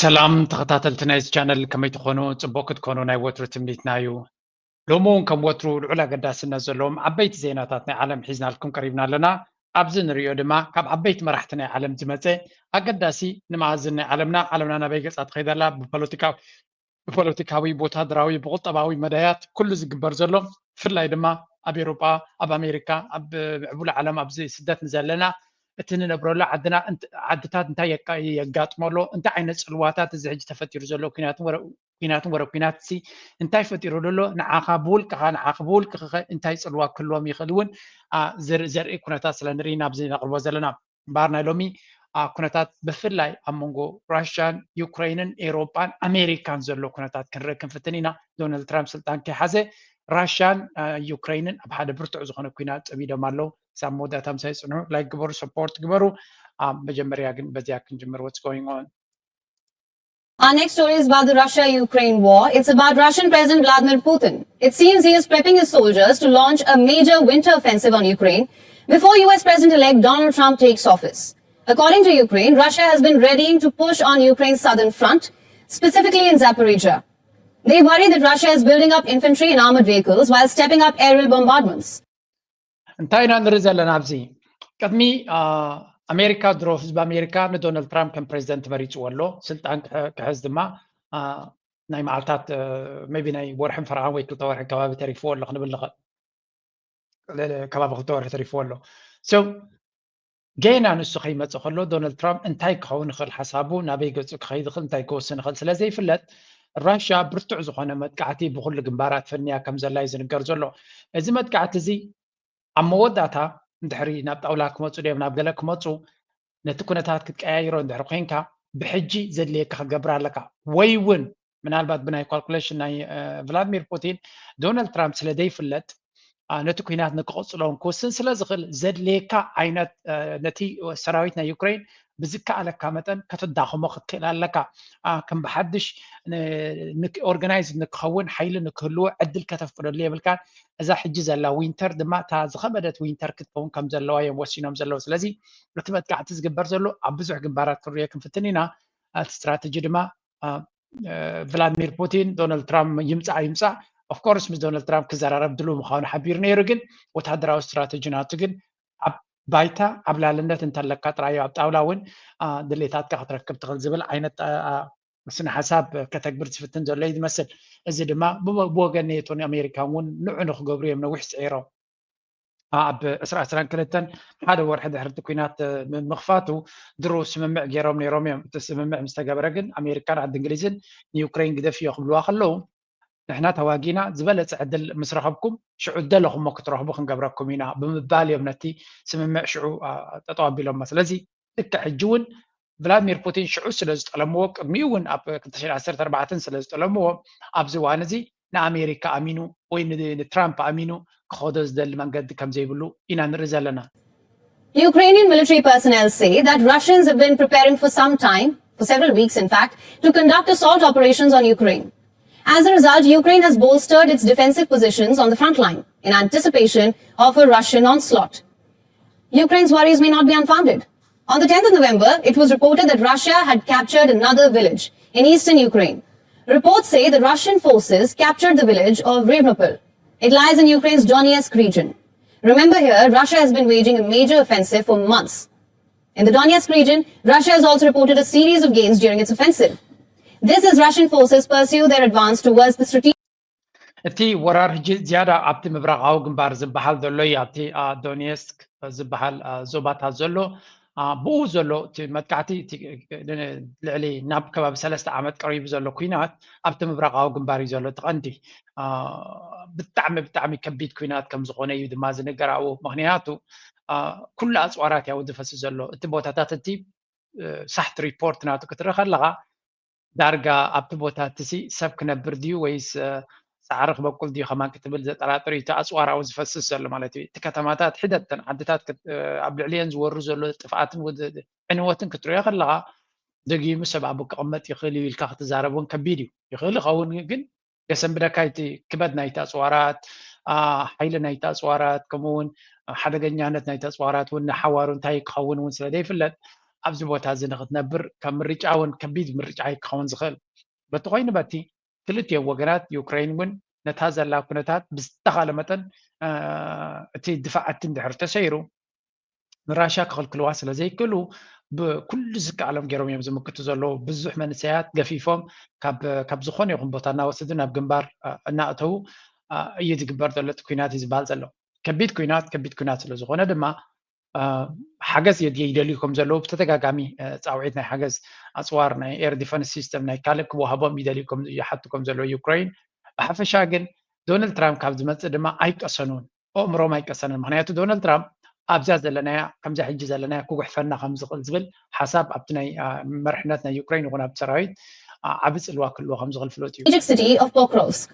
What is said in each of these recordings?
ሰላም ተኸታተልቲ ናይዚ ቻነል፣ ከመይ ትኾኑ? ጽቡቕ ክትኮኑ ናይ ወትሩ ትምኒትና እዩ። ሎሚ እውን ከም ወትሩ ልዑል ኣገዳስነት ዘለዎም ዓበይቲ ዜናታት ናይ ዓለም ሒዝናልኩም ቀሪብና ኣለና። ኣብዚ ንሪኦ ድማ ካብ ዓበይቲ መራሕቲ ናይ ዓለም ዝመጸ ኣገዳሲ ንመኣዝን ናይ ዓለምና፣ ዓለምና ናበይ ገጻ ትኸይድ ኣላ፣ ብፖለቲካዊ ብፖለቲካዊ፣ ብወታደራዊ፣ ብቁጠባዊ መዳያት ኩሉ ዝግበር ዘሎ፣ ብፍላይ ድማ ኣብ ኤውሮጳ፣ ኣብ ኣሜሪካ፣ ኣብ ምዕቡል ዓለም ኣብዚ ስደት ንዘለና እቲ ንነብረሉ ዓድና ዓድታት እንታይ የጋጥሞ ኣሎ፣ እንታይ ዓይነት ጽልዋታት እዚ ሕጂ ተፈጢሩ ዘሎ ኩናትን ወረ ኩናትን ወረ ኩናት ሲ እንታይ ፈጢሩ ኣሎ፣ ንዓኻ ብውልቅኻ ንዓኺ ብውልቅኺ እንታይ ጽልዋ ክህልዎም ይኽእል እውን ዘርኢ ኩነታት ስለ ንርኢ ናብዚ ነቕርቦ ዘለና። እምበኣር ናይ ሎሚ ኩነታት ብፍላይ ኣብ መንጎ ራሽያን ዩክሬንን ኤውሮጳን ኣሜሪካን ዘሎ ኩነታት ክንርኢ ክንፍትን ኢና። ዶናልድ ትራምፕ ስልጣን ከይሓዘ ራሽያን ዩክሬንን ኣብ ሓደ ብርቱዕ ዝኾነ ኩናት ጸሚዶም ኣለዉ። ክሳብ መወዳእታ ምሳይ ጽንሑ። ላይክ ግበሩ፣ ሰፖርት ግበሩ። መጀመርያ ግን በዚያ ክንጅምር። What's going on? Our next story is about the Russia-Ukraine war. It's about Russian President Vladimir Putin. It seems he is prepping his soldiers to launch a major winter offensive on Ukraine before U S President-elect Donald Trump takes office. According to Ukraine, Russia has been readying to push on Ukraine's southern front, specifically in Zaporizhia. They worry that Russia is building up infantry and armored vehicles while stepping up aerial bombardments. እንታይ ኢና ንርኢ ዘለና ኣብዚ? ቅድሚ ኣሜሪካ ድሮ ህዝቢ ኣሜሪካ ንዶናልድ ትራምፕ ከም ፕሬዚደንት መሪፅዎ ኣሎ። ስልጣን ክሕዝ ድማ ናይ መዓልታት maybe ናይ ወርሕን ፈረቓን ወይ ክልተ ወርሒ ከባቢ ተሪፍዎ ኣሎ ክንብል ንኽእል። ከባቢ ክልተ ወርሒ ተሪፍዎ ኣሎ። So ገና ንሱ ከይመፀ ከሎ ዶናልድ ትራምፕ እንታይ ክኸውን ይኽእል፣ ሓሳቡ ናበይ ገፁ ክኸይድ ይኽእል፣ እንታይ ክወስን ይኽእል ስለ ዘይፍለጥ ራሽያ ብርቱዕ ዝኾነ መጥቃዕቲ ብኩሉ ግንባራት ፈንያ ከም ዘላ እዩ ዝንገር ዘሎ። እዚ መጥቃዕቲ እዚ ኣብ መወዳእታ እንድሕሪ ናብ ጣውላ ክመፁ ድዮም ናብ ገለ ክመፁ ነቲ ኩነታት ክትቀያይሮ እንድሕሪ ኮይንካ ብሕጂ ዘድልየካ ክገብር ኣለካ ወይ እውን ምናልባት ብናይ ካልኩሌሽን ናይ ቭላድሚር ፑቲን ዶናልድ ትራምፕ ስለ ዘይፍለጥ ነቲ ኩናት ንክቕፅሎን ክውስን ስለ ዝኽእል ዘድልየካ ዓይነት ነቲ ሰራዊት ናይ ዩክሬን ብዝከኣለካ መጠን ከተዳኽሞ ክትክእል ኣለካ። ከም ብሓድሽ ኦርጋናይዝ ንክኸውን ሓይሊ ንክህልዎ ዕድል ከተፍቅደሉ የብልካን። እዛ ሕጂ ዘላ ዊንተር ድማ እታ ዝኸበደት ዊንተር ክትከውን ከም ዘለዋ እዮም ወሲኖም ዘለዉ። ስለዚ እቲ መጥቃዕቲ ዝግበር ዘሎ ኣብ ብዙሕ ግንባራት ክንሪኦ ክንፍትን ኢና። እቲ ስትራተጂ ድማ ቭላድሚር ፑቲን ዶናልድ ትራምፕ ይምፃእ ይምፃእ ኦፍኮርስ ምስ ዶናልድ ትራምፕ ክዘራረብ ድሉ ምዃኑ ሓቢሩ ነይሩ። ግን ወታደራዊ ስትራተጂ ናቱ ግን ኣብ ባይታ ዓብላልነት እንተለካ ጥራይ ኣብ ጣውላ እውን ድሌታትካ ክትረክብ ትኽእል ዝብል ዓይነት ስነ ሓሳብ ከተግብር ዝፍትን ዘሎ እዩ ዝመስል። እዚ ድማ ብወገን ኔቶን ኣሜሪካን እውን ንዑ ንክገብሩ እዮም ነዊሕ ፅዒሮም። ኣብ ዕስራ ዕስራን ክልተን ሓደ ወርሒ ድሕሪ እቲ ኩናት ምኽፋቱ ድሮ ስምምዕ ገይሮም ነይሮም እዮም። እቲ ስምምዕ ምስ ተገበረ ግን ኣሜሪካን ዓዲ እንግሊዝን ንዩክሬን ግደፍዮ ክብልዋ ከለዉ ንሕና ተዋጊና ዝበለፀ ዕድል ምስ ረኸብኩም ሽዑ ዝደለኹሞ ክትረኽቡ ክንገብረኩም ኢና ብምባል እዮም ነቲ ስምምዕ ሽዑ ጠጠው ኣቢሎሞ። ስለዚ ልክዕ ሕጂ እውን ቭላድሚር ፑቲን ሽዑ ስለ ዝጠለምዎ ቅድሚኡ እውን ኣብ ክልተ ሽሕን ዓሰርተ ኣርባዕተን ስለ ዝጠለምዎ ኣብዚ እዋን እዚ ንኣሜሪካ ኣሚኑ ወይ ንትራምፕ ኣሚኑ ክኸዶ ዝደሊ መንገዲ ከም ዘይብሉ ኢና ንርኢ ዘለና። Ukrainian military personnel say that Russians have been preparing for some time, for several weeks in fact, to conduct assault operations on Ukraine. As a result, Ukraine has bolstered its defensive positions on the front line in anticipation of a Russian onslaught. Ukraine's worries may not be unfounded. On the tenth of November, it was reported that Russia had captured another village in eastern Ukraine. Reports say the Russian forces captured the village of Rivnopol. It lies in Ukraine's Donetsk region. Remember here, Russia has been waging a major offensive for months. In the Donetsk region, Russia has also reported a series of gains during its offensive. This as Russian forces pursue their advance towards the strategic እቲ ወራር ሕጂ ዝያዳ ኣብቲ ምብራቓዊ ግንባር ዝበሃል ዘሎ እዩ። ኣብቲ ዶኔስክ ዝበሃል ዞባታት ዘሎ ብኡ ዘሎ እቲ መጥቃዕቲ ልዕሊ ናብ ከባቢ ሰለስተ ዓመት ቀሪቡ ዘሎ ኩናት ኣብቲ ምብራቓዊ ግንባር እዩ ዘሎ። እቲ ቀንዲ ብጣዕሚ ብጣዕሚ ከቢድ ኩናት ከም ዝኾነ እዩ ድማ ዝንገር ኣብኡ። ምኽንያቱ ኩሉ ኣፅዋራት ያው ዝፈስስ ዘሎ እቲ ቦታታት እቲ ሳሕቲ ሪፖርት ናቱ ክትርኢ ከለኻ ዳርጋ ኣብቲ ቦታ እቲ ሰብ ክነብር ድዩ ወይስ ሳዕሪ ክበቁል ድዩ ከማን ክትብል ዘጠራጥር እዩ። እቲ ኣፅዋር ኣብኡ ዝፈስስ ዘሎ ማለት እዩ። እቲ ከተማታት ሒደተን ዓድታት ኣብ ልዕሊየን ዝወሩ ዘሎ ጥፍኣትን ዕንወትን ክትሪኦ ከለኻ ደጊሙ ሰብ ኣብኡ ክቕመጥ ይኽእል እዩ ኢልካ ክትዛረብ እውን ከቢድ እዩ። ይኽእል ይኸውን ግን የሰንብደካ እቲ ክበድ ናይቲ ኣፅዋራት፣ ሓይሊ ናይቲ ኣፅዋራት፣ ከምኡ እውን ሓደገኛነት ናይቲ ኣፅዋራት እውን ንሓዋሩ እንታይ ክኸውን እውን ስለ ዘይፍለጥ ኣብዚ ቦታ እዚ ንክትነብር ከም ምርጫ እውን ከቢድ ምርጫ እዩ ክኸውን ዝኽእል። በቲ ኮይኑ በቲ ክልቲኦም ወገናት ዩክሬን እውን ነታ ዘላ ኩነታት ብዝተኻለ መጠን እቲ ድፋዓት እንድሕር ተሰይሩ ንራሻ ክኽልክልዋ ስለ ዘይክእሉ ብኩሉ ዝከኣሎም ገይሮም እዮም ዝምክቱ ዘለዉ። ብዙሕ መንእሰያት ገፊፎም ካብ ዝኾነ ይኹን ቦታ እናወሰዱ ናብ ግንባር እናእተዉ እዩ ዝግበር ዘሎ እቲ ኩናት እዩ ዝበሃል ዘሎ። ከቢድ ኩናት ከቢድ ኩናት ስለ ዝኾነ ድማ ሓገዝ ይደልዩ ከም ዘለዉ ብተደጋጋሚ ፃውዒት ናይ ሓገዝ ኣፅዋር ናይ air defence system ናይ ካልእ ክወሃቦም ይደልዩ ይሓቱ ከም ዘለዉ ዩክሬን። ብሓፈሻ ግን ዶናልድ ትራምፕ ካብ ዝመፅእ ድማ ኣይቀሰኑን። ኣእምሮም ኣይቀሰንን። ምክንያቱ ዶናልድ ትራምፕ ኣብዛ ዘለናያ ከምዛ ሕጂ ዘለናያ ክጉሕፈና ከም ዝኽእል ዝብል ሓሳብ ኣብቲ ናይ መርሕነት ናይ ዩክሬን ይኹን ኣብቲ ሰራዊት ዓቢ ፅልዋ ክህልዎ ከም ዝኽእል ፍሉጥ እዩ። Strategic city of Pokrovsk.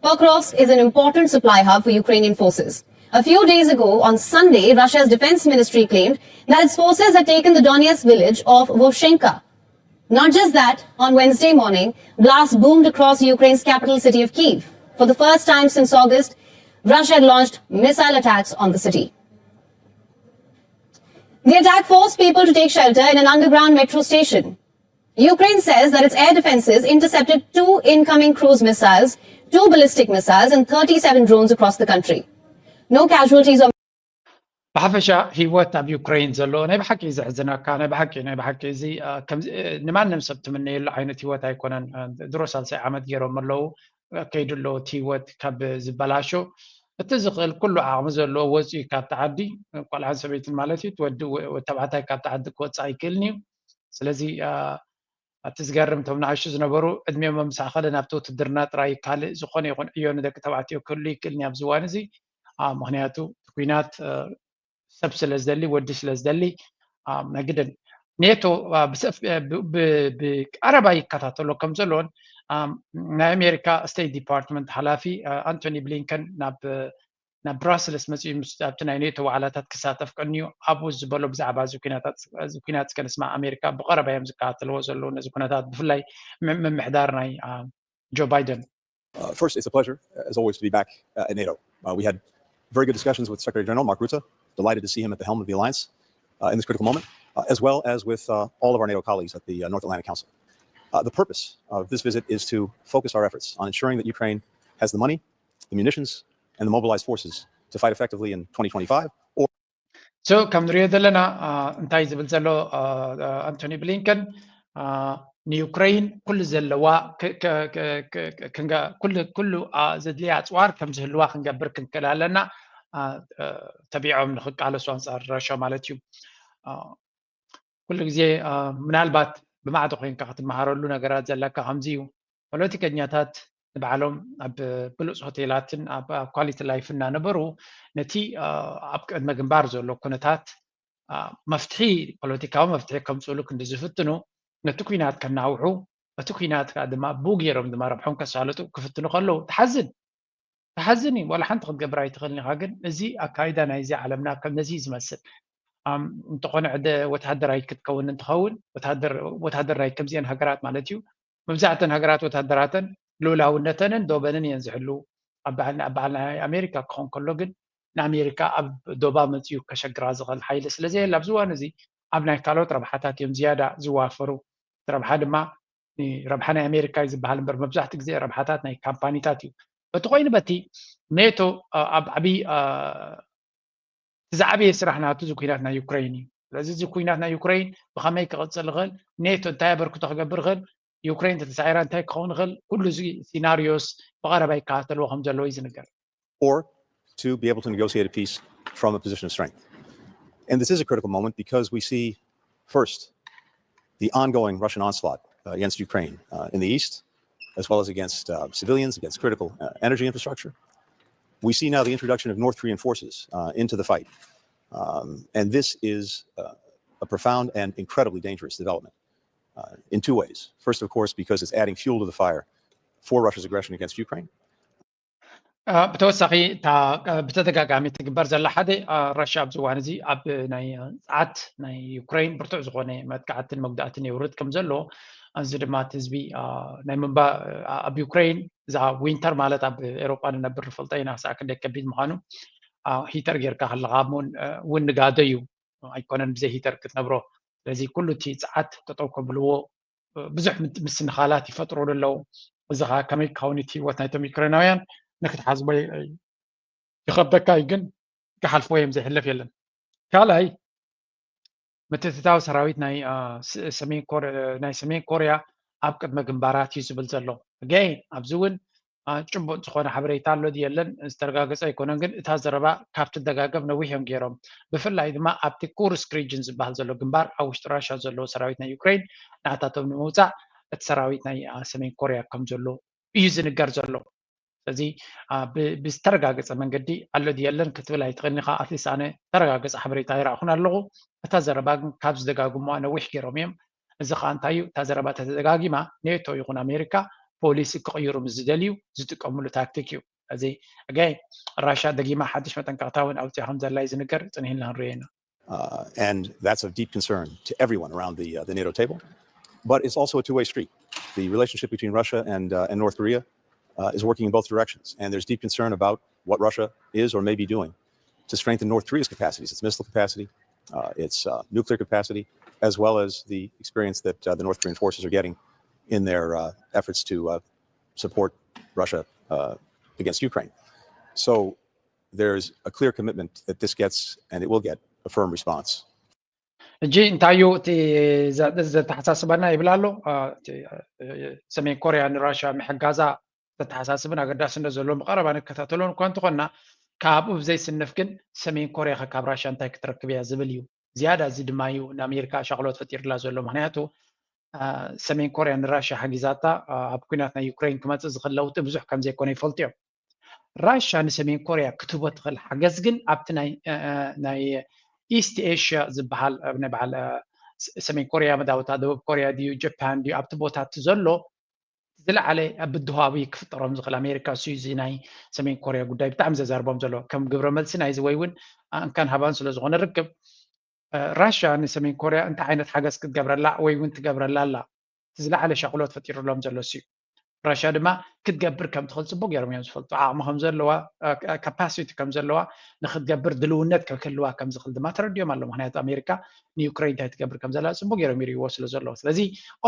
Pokrovsk is an important supply hub for Ukrainian forces. A few days ago, on Sunday, Russia's defense ministry claimed that its forces had taken the Donetsk village of Vovshenka. Not just that, on Wednesday morning, blasts boomed across Ukraine's capital city of Kyiv. For the first time since August, Russia had launched missile attacks on the city. The attack forced people to take shelter in an underground metro station. Ukraine says that its air defenses intercepted two incoming cruise missiles, two ballistic missiles, and thirty-seven drones across the country. No casualties or ብሓፈሻ ህይወት ኣብ ዩክሬን ዘሎ ናይ ብሓቂ ዘሕዝነካ ናይ ብሓቂ ናይ ብሓቂ እዚ ንማንም ሰብ ትምነየሉ ዓይነት ህይወት ኣይኮነን። ድሮ ሳልሳይ ዓመት ገይሮም ኣለዉ ከይዱ ኣለዉ እቲ ህይወት ካብ ዝበላሾ እቲ ዝኽእል ኩሉ ዓቕሚ ዘለዎ ወፂኡ ካብ ተዓዲ ቆልዓን ሰበይትን ማለት እዩ ወዲ ተባዕታይ ካብ ተዓዲ ክወፅእ ኣይክእልን እዩ። ስለዚ እቲ ዝገርም እቶም ንኣሽቱ ዝነበሩ ዕድሜኦም ምሳኸለ ናብቲ ውትድርና ጥራይ ካልእ ዝኾነ ይኹን ዕዮ ንደቂ ተባዕትዮ ክህሉ ይክእልን ኣብዚ እዋን እዚ። ምክንያቱ ኩናት ሰብ ስለ ዝደሊ ወዲ ስለ ዝደሊ ናይ ግድን ኔቶ ብቀረባ ይከታተሎ ከም ዘለዎን ናይ ኣሜሪካ ስቴት ዲፓርትመንት ሓላፊ ኣንቶኒ ብሊንከን ናብ ናብ ብራስልስ መፅኡ ምስ ኣብቲ ናይ ኔቶ ዋዕላታት ክሳተፍ ቀንዩ ኣብኡ ዝበሎ ብዛዕባ እዚ ኩናት እስከ ንስማዕ። ኣሜሪካ ብቐረባ እዮም ዝከታተልዎ ዘለዉ ነዚ ኩነታት ብፍላይ ምምሕዳር ናይ ጆ ባይደን። First, it's a pleasure, as always, to be back uh, at NATO. Uh, we had very good discussions with Secretary General Mark Rutte. Delighted to see him at the helm of the alliance uh, in this critical moment, uh, as well as with uh, all of our NATO colleagues at the uh, North Atlantic Council. Uh, the purpose of this visit is to focus our efforts on ensuring that Ukraine has the money, the munitions, and the mobilized forces to fight effectively in twenty twenty-five or so ከም ንሪኦ ዘለና እንታይ ዝብል ዘሎ ኣንቶኒ ብሊንከን ንዩክሬን ኩሉ ዘለዋ ኩሉ ዘድልያ ኣፅዋር ከም ዝህልዋ ክንገብር ክንክእል ኣለና። ተቢዖም ንክቃለሱ ኣንፃር ረሻ ማለት እዩ። ኩሉ ግዜ ምናልባት ብማዕዶ ኮይንካ ክትመሃረሉ ነገራት ዘለካ ከምዚ እዩ። ፖለቲከኛታት ንባዕሎም ኣብ ብሉፅ ሆቴላትን ኣብ ኳሊቲ ላይፍ እናነበሩ ነቲ ኣብ ቅድመ ግንባር ዘሎ ኩነታት መፍትሒ ፖለቲካዊ መፍትሒ ከምፅእሉ ክንዲ ዝፍትኑ ነቲ ኩናት ከናውሑ እቲ ኩናት ከዓ ድማ ብኡ ገይሮም ድማ ረብሖም ከሳልጡ ክፍትኑ ከለዉ ትሓዝን ትሓዝን እዩ። ዋላ ሓንቲ ክትገብር ኣይትኽእልን ኢኻ። ግን እዚ ኣካይዳ ናይዚ ዓለምና ከም ነዚ እዩ ዝመስል። እንተኾነ ዕደ ወታደራዊት ክትከውን እንትኸውን ወታደራዊት ከምዚአን ሃገራት ማለት እዩ መብዛሕተን ሃገራት ወታደራተን ልኡላውነተንን ዶበንን እየን ዝሕልው። ኣብ በዓል ናይ ኣሜሪካ ክኸውን ከሎ ግን ንኣሜሪካ ኣብ ዶባ መፅኡ ከሸግራ ዝኽእል ሓይሊ ስለ ዘየለ ኣብዚ እዋን እዚ ኣብ ናይ ካልኦት ረብሓታት እዮም ዝያዳ ዝዋፈሩ። ረብሓ ድማ ረብሓ ናይ ኣሜሪካ እዩ ዝበሃል እምበር መብዛሕትኡ ግዜ ረብሓታት ናይ ካምፓኒታት እዩ። በቲ ኮይኑ በቲ ኔቶ ኣብ ዓብዪ እቲ ዝዓበየ ስራሕ ናቱ እዚ ኩናት ናይ ዩክሬን እዩ። ስለዚ እዚ ኩናት ናይ ዩክሬን ብኸመይ ክቕፅል ይኽእል፣ ኔቶ እንታይ ኣበርክቶ ክገብር ይኽእል፣ ዩክሬን ተተሳዒራ እንታይ ክኸውን ይኽእል፣ ኩሉ እዚ ሲናሪዮስ ብቐረባ ይከታተልዎ ከም ዘለዎ እዩ ዝንገር። or to be able to negotiate a peace from a position of strength. And this is a critical moment because we see first the ongoing Russian onslaught uh, against Ukraine uh, in the east, as well as against uh, civilians, against critical uh, energy infrastructure. We see now the introduction of North Korean forces uh, into the fight. Um, and this is uh, a profound and incredibly dangerous development uh, in two ways. First, of course, because it's adding fuel to the fire for Russia's aggression against Ukraine. ብተወሳኺ እታ ብተደጋጋሚ ትግበር ዘላ ሓደ ረሻ ኣብዚ እዋን እዚ ኣብ ናይ ፃዓት ናይ ዩክሬን ብርቱዕ ዝኾነ መጥቃዕትን መጉዳእትን የውርድ ከም ዘሎ እዚ ድማ እቲ ህዝቢ ናይ ምንባ ኣብ ዩክሬን እዛ ዊንተር ማለት ኣብ ኤሮጳ ንነብር ንፈልጦ ኢና ክሳዕ ክንደይ ከቢድ ምዃኑ ሂተር ጌርካ ከለኻ እውን ንጋዶ እዩ ኣይኮነን ብዘይ ሂተር ክትነብሮ ስለዚ ኩሉ እቲ ጸዓት ጠጠው ከብልዎ ብዙሕ ምስንኻላት ይፈጥሩ ኣለዉ። እዚ ከዓ ከመይ ክኸውን እቲ ህይወት ናይቶም ዩክሬናውያን ንክትሓስቦ ይኸብደካ እዩ፣ ግን ክሓልፍዎ እዮም፣ ዘይሕለፍ የለን። ካልኣይ ምትእትታው ሰራዊት ናይ ሰሜን ኮርያ ኣብ ቅድመ ግንባራት እዩ ዝብል ዘሎ። ገይን ኣብዚ እውን ጭቡጥ ዝኾነ ሓበሬታ ኣሎ ድየለን ዝተረጋገፀ ኣይኮነን፣ ግን እታ ዘረባ ካብ ትደጋገም ነዊሕ እዮም ገይሮም። ብፍላይ ድማ ኣብቲ ኩርስክ ሪጅን ዝበሃል ዘሎ ግንባር ኣብ ውሽጢ ራሻ ዘለዎ ሰራዊት ናይ ዩክሬን ንኣታቶም ንምውፃእ እቲ ሰራዊት ናይ ሰሜን ኮርያ ከም ዘሎ እዩ ዝንገር ዘሎ። ስለዚ ብዝተረጋገፀ መንገዲ ኣሎ ድየለን ክትብል ኣይትኽእልኒ። ከዓ ኣትሊስት ኣነ ተረጋገፀ ሓበሬታ ኣይረኣኹን ኣለኹ። እታ ዘረባ ግን ካብ ዝደጋግሙዋ ነዊሕ ገይሮም እዮም። እዚ ከዓ እንታይ እዩ? እታ ዘረባ ተተደጋጊማ ኔቶ ይኹን ኣሜሪካ ፖሊሲ ክቕይሩ ምስ ዝደልዩ ዝጥቀምሉ ታክቲክ እዩ። እዚ ኣጋይ ራሻ ደጊማ ሓድሽ መጠንቀቕታ እውን ኣውፅያ ከም ዘላ እዩ ዝንገር። ፅንሂልና ክንሪኦ ኢና። Uh, and that's of deep concern to everyone around the, uh, the NATO table. But it's also a two-way street. The relationship between Russia and, uh, and North Korea uh, is working in both directions. And there's deep concern about what Russia is or may be doing to strengthen North Korea's capacities, its missile capacity, uh, its uh, nuclear capacity, as well as the experience that uh, the North Korean forces are getting in their uh, efforts to uh, support Russia uh, against Ukraine. So there's a clear commitment that this gets, and it will get, a firm response. ሕጂ እንታይ እዩ እቲ ዘተሓሳስበና ይብል ኣሎ። ሰሜን ኮርያ ንራሽያ ምሕጋዛ ዘተሓሳስብን ኣገዳስነት ዘለዎም ብቐረባ ንከታተሎን እኳ እንተኾንና፣ ካብኡ ብዘይስንፍ ግን ሰሜን ኮርያ ካብ ራሽያ እንታይ ክትረክብ እያ ዝብል እዩ። ዝያዳ እዚ ድማ እዩ ንኣሜሪካ ሻቕሎት ፈጢርላ ዘሎ። ምክንያቱ ሰሜን ኮርያ ንራሽያ ሓጊዛታ ኣብ ኩናት ናይ ዩክሬን ክመፅእ ዝኽእል ለውጢ ብዙሕ ከም ዘይኮነ ይፈልጡ እዮም። ራሽያ ንሰሜን ኮርያ ክትህቦ ትኽእል ሓገዝ ግን ኣብቲ ናይ ኢስት ኤሽያ ዝበሃል ናይ በዓል ሰሜን ኮርያ መዳውታ፣ ደቡብ ኮርያ ድዩ ጃፓን ድዩ ኣብቲ ቦታ እቲ ዘሎ ዝለዓለ ብድሆ ኣብይ ክፍጠሮም ዝኽእል ኣሜሪካ እሱ እዚ ናይ ሰሜን ኮርያ ጉዳይ ብጣዕሚ ዘዛርቦም ዘሎ ከም ግብረ መልሲ ናይዚ ወይ እውን እንካን ሃባን ስለ ዝኾነ ርክብ ራሽያ ንሰሜን ኮርያ እንታይ ዓይነት ሓገዝ ክትገብረላ ወይ እውን ትገብረላ ኣላ ዝለዓለ ሻቕሎት ፈጢሩሎም ዘሎ እሱ እዩ። ራሽያ ድማ ክትገብር ከም ትኽእል ፅቡቅ ገይሮም እዮም ዝፈልጡ። ዓቕሚ ከም ዘለዋ፣ ካፓሲቲ ከም ዘለዋ፣ ንክትገብር ድልውነት ክህልዋ ከም ዝኽእል ድማ ተረዲኦም ኣሎ። ምክንያቱ ኣሜሪካ ንዩክሬን እንታይ ትገብር ከም ዘላ ፅቡቅ ገይሮም ይርእይዎ ስለ ዘለዉ። ስለዚ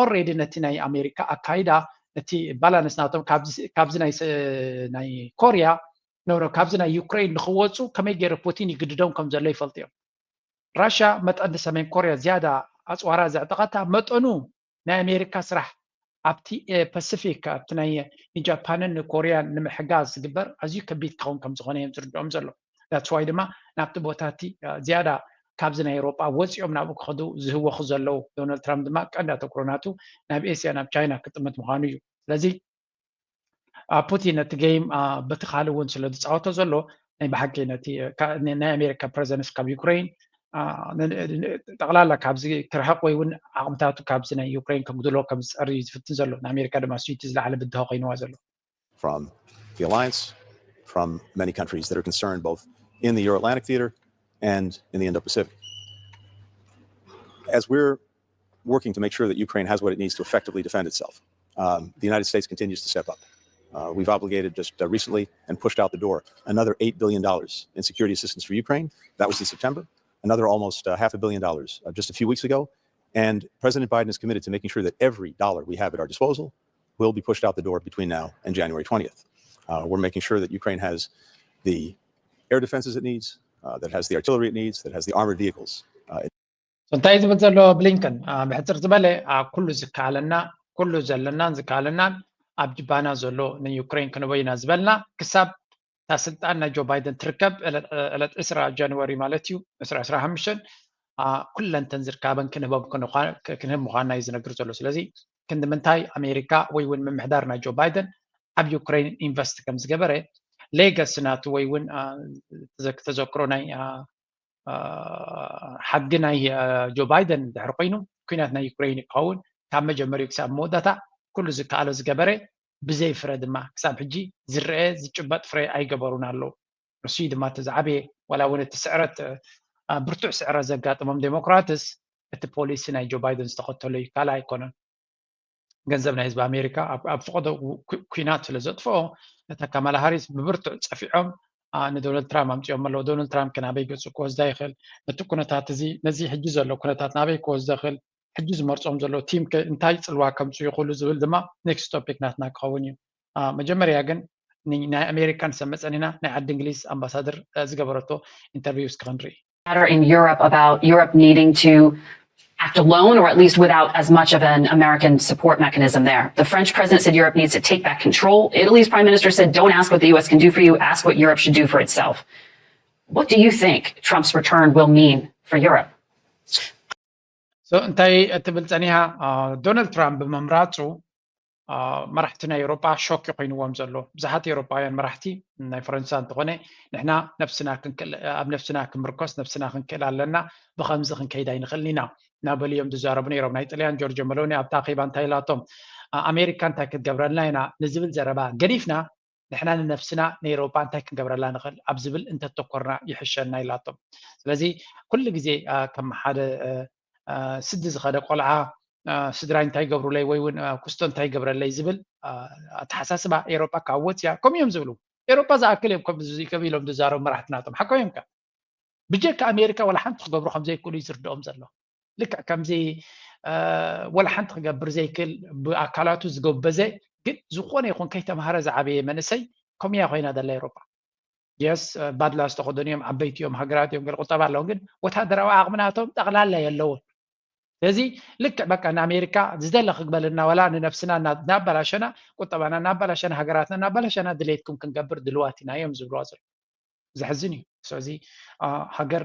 ኦልሬዲ ነቲ ናይ ኣሜሪካ ኣካይዳ ነቲ ባላንስ ናቶም ካብዚ ናይ ኮርያ ኖሮ ካብዚ ናይ ዩክሬን ንክወፁ ከመይ ገይሩ ፑቲን ይግድዶም ከም ዘሎ ይፈልጡ እዮም። ራሽያ መጠን ንሰሜን ኮርያ ዝያዳ ኣፅዋራ ዘዕጠቐታ መጠኑ ናይ ኣሜሪካ ስራሕ ኣብቲ ፓሲፊክ ኣብቲ ናይ ንጃፓንን ንኮርያን ንምሕጋዝ ዝግበር ኣዝዩ ከቢድ ክኸውን ከም ዝኾነ እዮም ዝርድኦም ዘሎ። ዳትስ ዋይ ድማ ናብቲ ቦታ እቲ ዝያዳ ካብዚ ናይ ኤውሮጳ ወፂኦም ናብኡ ክኸዱ ዝህወኹ ዘለዉ። ዶናልድ ትራምፕ ድማ ቀንዲ ኣተኩሮ ናቱ ናብ ኤስያ ናብ ቻይና ክጥምት ምዃኑ እዩ። ስለዚ ፑቲን ነቲ ጌም በቲ ካልእ እውን ስለ ዝፃወቶ ዘሎ ናይ ብሓቂ ነቲ ናይ ኣሜሪካ ፕሬዘንስ ካብ ዩክሬን ጠቕላላ ካብዚ ክርሕቕ ወይ እውን ዓቕምታቱ ካብዚ ናይ ዩክሬን ከጉድሎ ከም ዝፀሪ እዩ ዝፍትን ዘሎ። ንኣሜሪካ ድማ ስዊቲ ዝለዓለ ብድሆ ኮይንዋ ዘሎ። From the alliance, from many countries that are concerned both in the Euro-Atlantic theater and in the Indo-Pacific. As we're working to make sure that Ukraine has what it needs to effectively defend itself, um, the United States continues to step up. Uh, we've obligated just uh, recently and pushed out the door another eight billion dollars in security assistance for Ukraine. That was in September. Another almost uh, half a billion dollars uh, just a few weeks ago. And President Biden is committed to making sure that every dollar we have at our disposal will be pushed out the door between now and January twentieth. Uh, we're making sure that Ukraine has the air defenses it needs, uh, that has the artillery it needs, that has the armored vehicles. Uh, it እንታይ ዝብል ዘሎ ብሊንከን ብሕፅር ዝበለ ኩሉ ዝከኣለና ኩሉ ዘለናን ዝከኣለናን ኣብ ጅባና ዘሎ ንዩክሬን ክንበይና ዝበልና ክሳብ እታ ስልጣን ናይ ጆ ባይደን ትርከብ ዕለት ዕስራ ጃንዋሪ ማለት እዩ ዕስራ ዕስራ ሓሙሽተ ኩለንተን ዝርካበን ክንህቦም ክንህብ ምዃንና እዩ ዝነግር ዘሎ። ስለዚ ክንዲ ምንታይ ኣሜሪካ ወይ እውን ምምሕዳር ናይ ጆ ባይደን ኣብ ዩክሬን ኢንቨስት ከም ዝገበረ ሌገሲ ናቱ ወይ እውን ተዘክሮ ናይ ሓጊ ናይ ጆ ባይደን ድሕሪ ኮይኑ ኩናት ናይ ዩክሬን ክኸውን ካብ መጀመሪኡ ክሳብ መወዳእታ ኩሉ ዝከኣሎ ዝገበረ ብዘይ ፍረ ድማ ክሳብ ሕጂ ዝረአ ዝጭበጥ ፍረ ኣይገበሩን ኣለዉ። ንሱ ድማ እቲ ዝዓበየ ዋላ እውን እቲ ስዕረት ብርቱዕ ስዕረት ዘጋጥሞም ዴሞክራትስ እቲ ፖሊሲ ናይ ጆ ባይደን ዝተኸተሎ እዩ፣ ካልእ ኣይኮነን። ገንዘብ ናይ ህዝቢ ኣሜሪካ ኣብ ፍቐዶ ኩናት ስለ ዘጥፍኦ ነታ ካማላ ሃሪስ ብብርቱዕ ፀፊዖም ንዶናልድ ትራምፕ ኣምፅኦም ኣለዉ። ዶናልድ ትራምፕ ከ ናበይ ገፁ ክወስዳ ይኽእል? ነቲ ኩነታት እዚ፣ ነዚ ሕጂ ዘሎ ኩነታት ናበይ ክወስዶ ይኽእል? ሕጂ ዝመርፆም ዘለዉ ቲም ከ እንታይ ፅልዋ ከምፅኡ ይኽእሉ ዝብል ድማ ኔክስት ቶፒክ ናትና ክኸውን እዩ። መጀመርያ ግን ናይ ኣሜሪካን ሰመፀን ኢና ናይ ዓዲ እንግሊዝ ኣምባሳደር ዝገበረቶ ኢንተርቪው እስኪ ክንርኢ። Matter in Europe about Europe needing to act alone, or at least without as much of an American support mechanism there. The French president said Europe needs to take back control. Italy's prime minister said, "Don't ask what the U S can do for you, ask what Europe should do for itself." What do you think Trump's return will mean for Europe? So እንታይ ትብል ጸኒሓ? ዶናልድ ትራምፕ ብምምራጹ መራሕቲ ናይ ኤውሮጳ ሾክ ኮይንዎም ዘሎ። ብዙሓት ኤውሮጳውያን መራሕቲ፣ ናይ ፈረንሳ እንተኾነ፣ ንሕና ነብስና ክንክእል፣ ኣብ ነብስና ክንምርኮስ፣ ነብስና ክንክእል ኣለና፣ ብኸምዚ ክንከይድ ኣይንኽእልን ኢና እናበሉ እዮም ዝዛረቡ ነይሮም። ናይ ጥልያን ጆርጆ መሎኒ ኣብታ ኣኼባ እንታይ ኢላቶም? ኣሜሪካ እንታይ ክትገብረልና ኢና ንዝብል ዘረባ ገዲፍና፣ ንሕና ንነብስና ንኤውሮጳ እንታይ ክንገብረላ ንኽእል ኣብ ዝብል እንተተኮርና ይሕሸና ኢላቶም። ስለዚ ኩሉ ግዜ ከም ሓደ ስዲ ዝኸደ ቆልዓ ስድራይ እንታይ ይገብሩለይ ወይ እውን ኩስቶ እንታይ ይገብረለይ ዝብል ኣተሓሳስባ ኤውሮጳ ካብ ወፅያ ከምኡ እዮም ዝብሉ። ኤውሮጳ ዝኣክል እዮም ከም ኢሎም ዝዛረቡ መራሕቲ ናቶም። ሓቆም እዮም ከ? ብጀካ ኣሜሪካ ዋላ ሓንቲ ክገብሩ ከም ዘይክእሉ እዩ ዝርድኦም ዘሎ። ልክዕ ከምዚ ዋላ ሓንቲ ክገብር ዘይክእል ብኣካላቱ ዝጎበዘ ግን ዝኾነ ይኹን ከይተምሃረ ዝዓበየ መንእሰይ ከምኡ እያ ኮይና ዘላ ኤውሮጳ። የስ ባድላ ዝተኸደኑ እዮም፣ ዓበይቲ እዮም፣ ሃገራት እዮም፣ ገለ ቁጠባ ኣለዎም፣ ግን ወታደራዊ ዓቕሚ ናቶም ጠቕላላ የለውን። ስለዚ ልክዕ በቃ ንኣሜሪካ ዝደለ ክግበልና ዋላ ንነብስና እናባላሸና ቁጠባና እናባላሸና ሃገራትና እናባላሸና ድሌትኩም ክንገብር ድልዋት ኢና እዮም ዝብልዋ ዘሎ። ዘሕዝን እዩ። ስለዚ ሃገር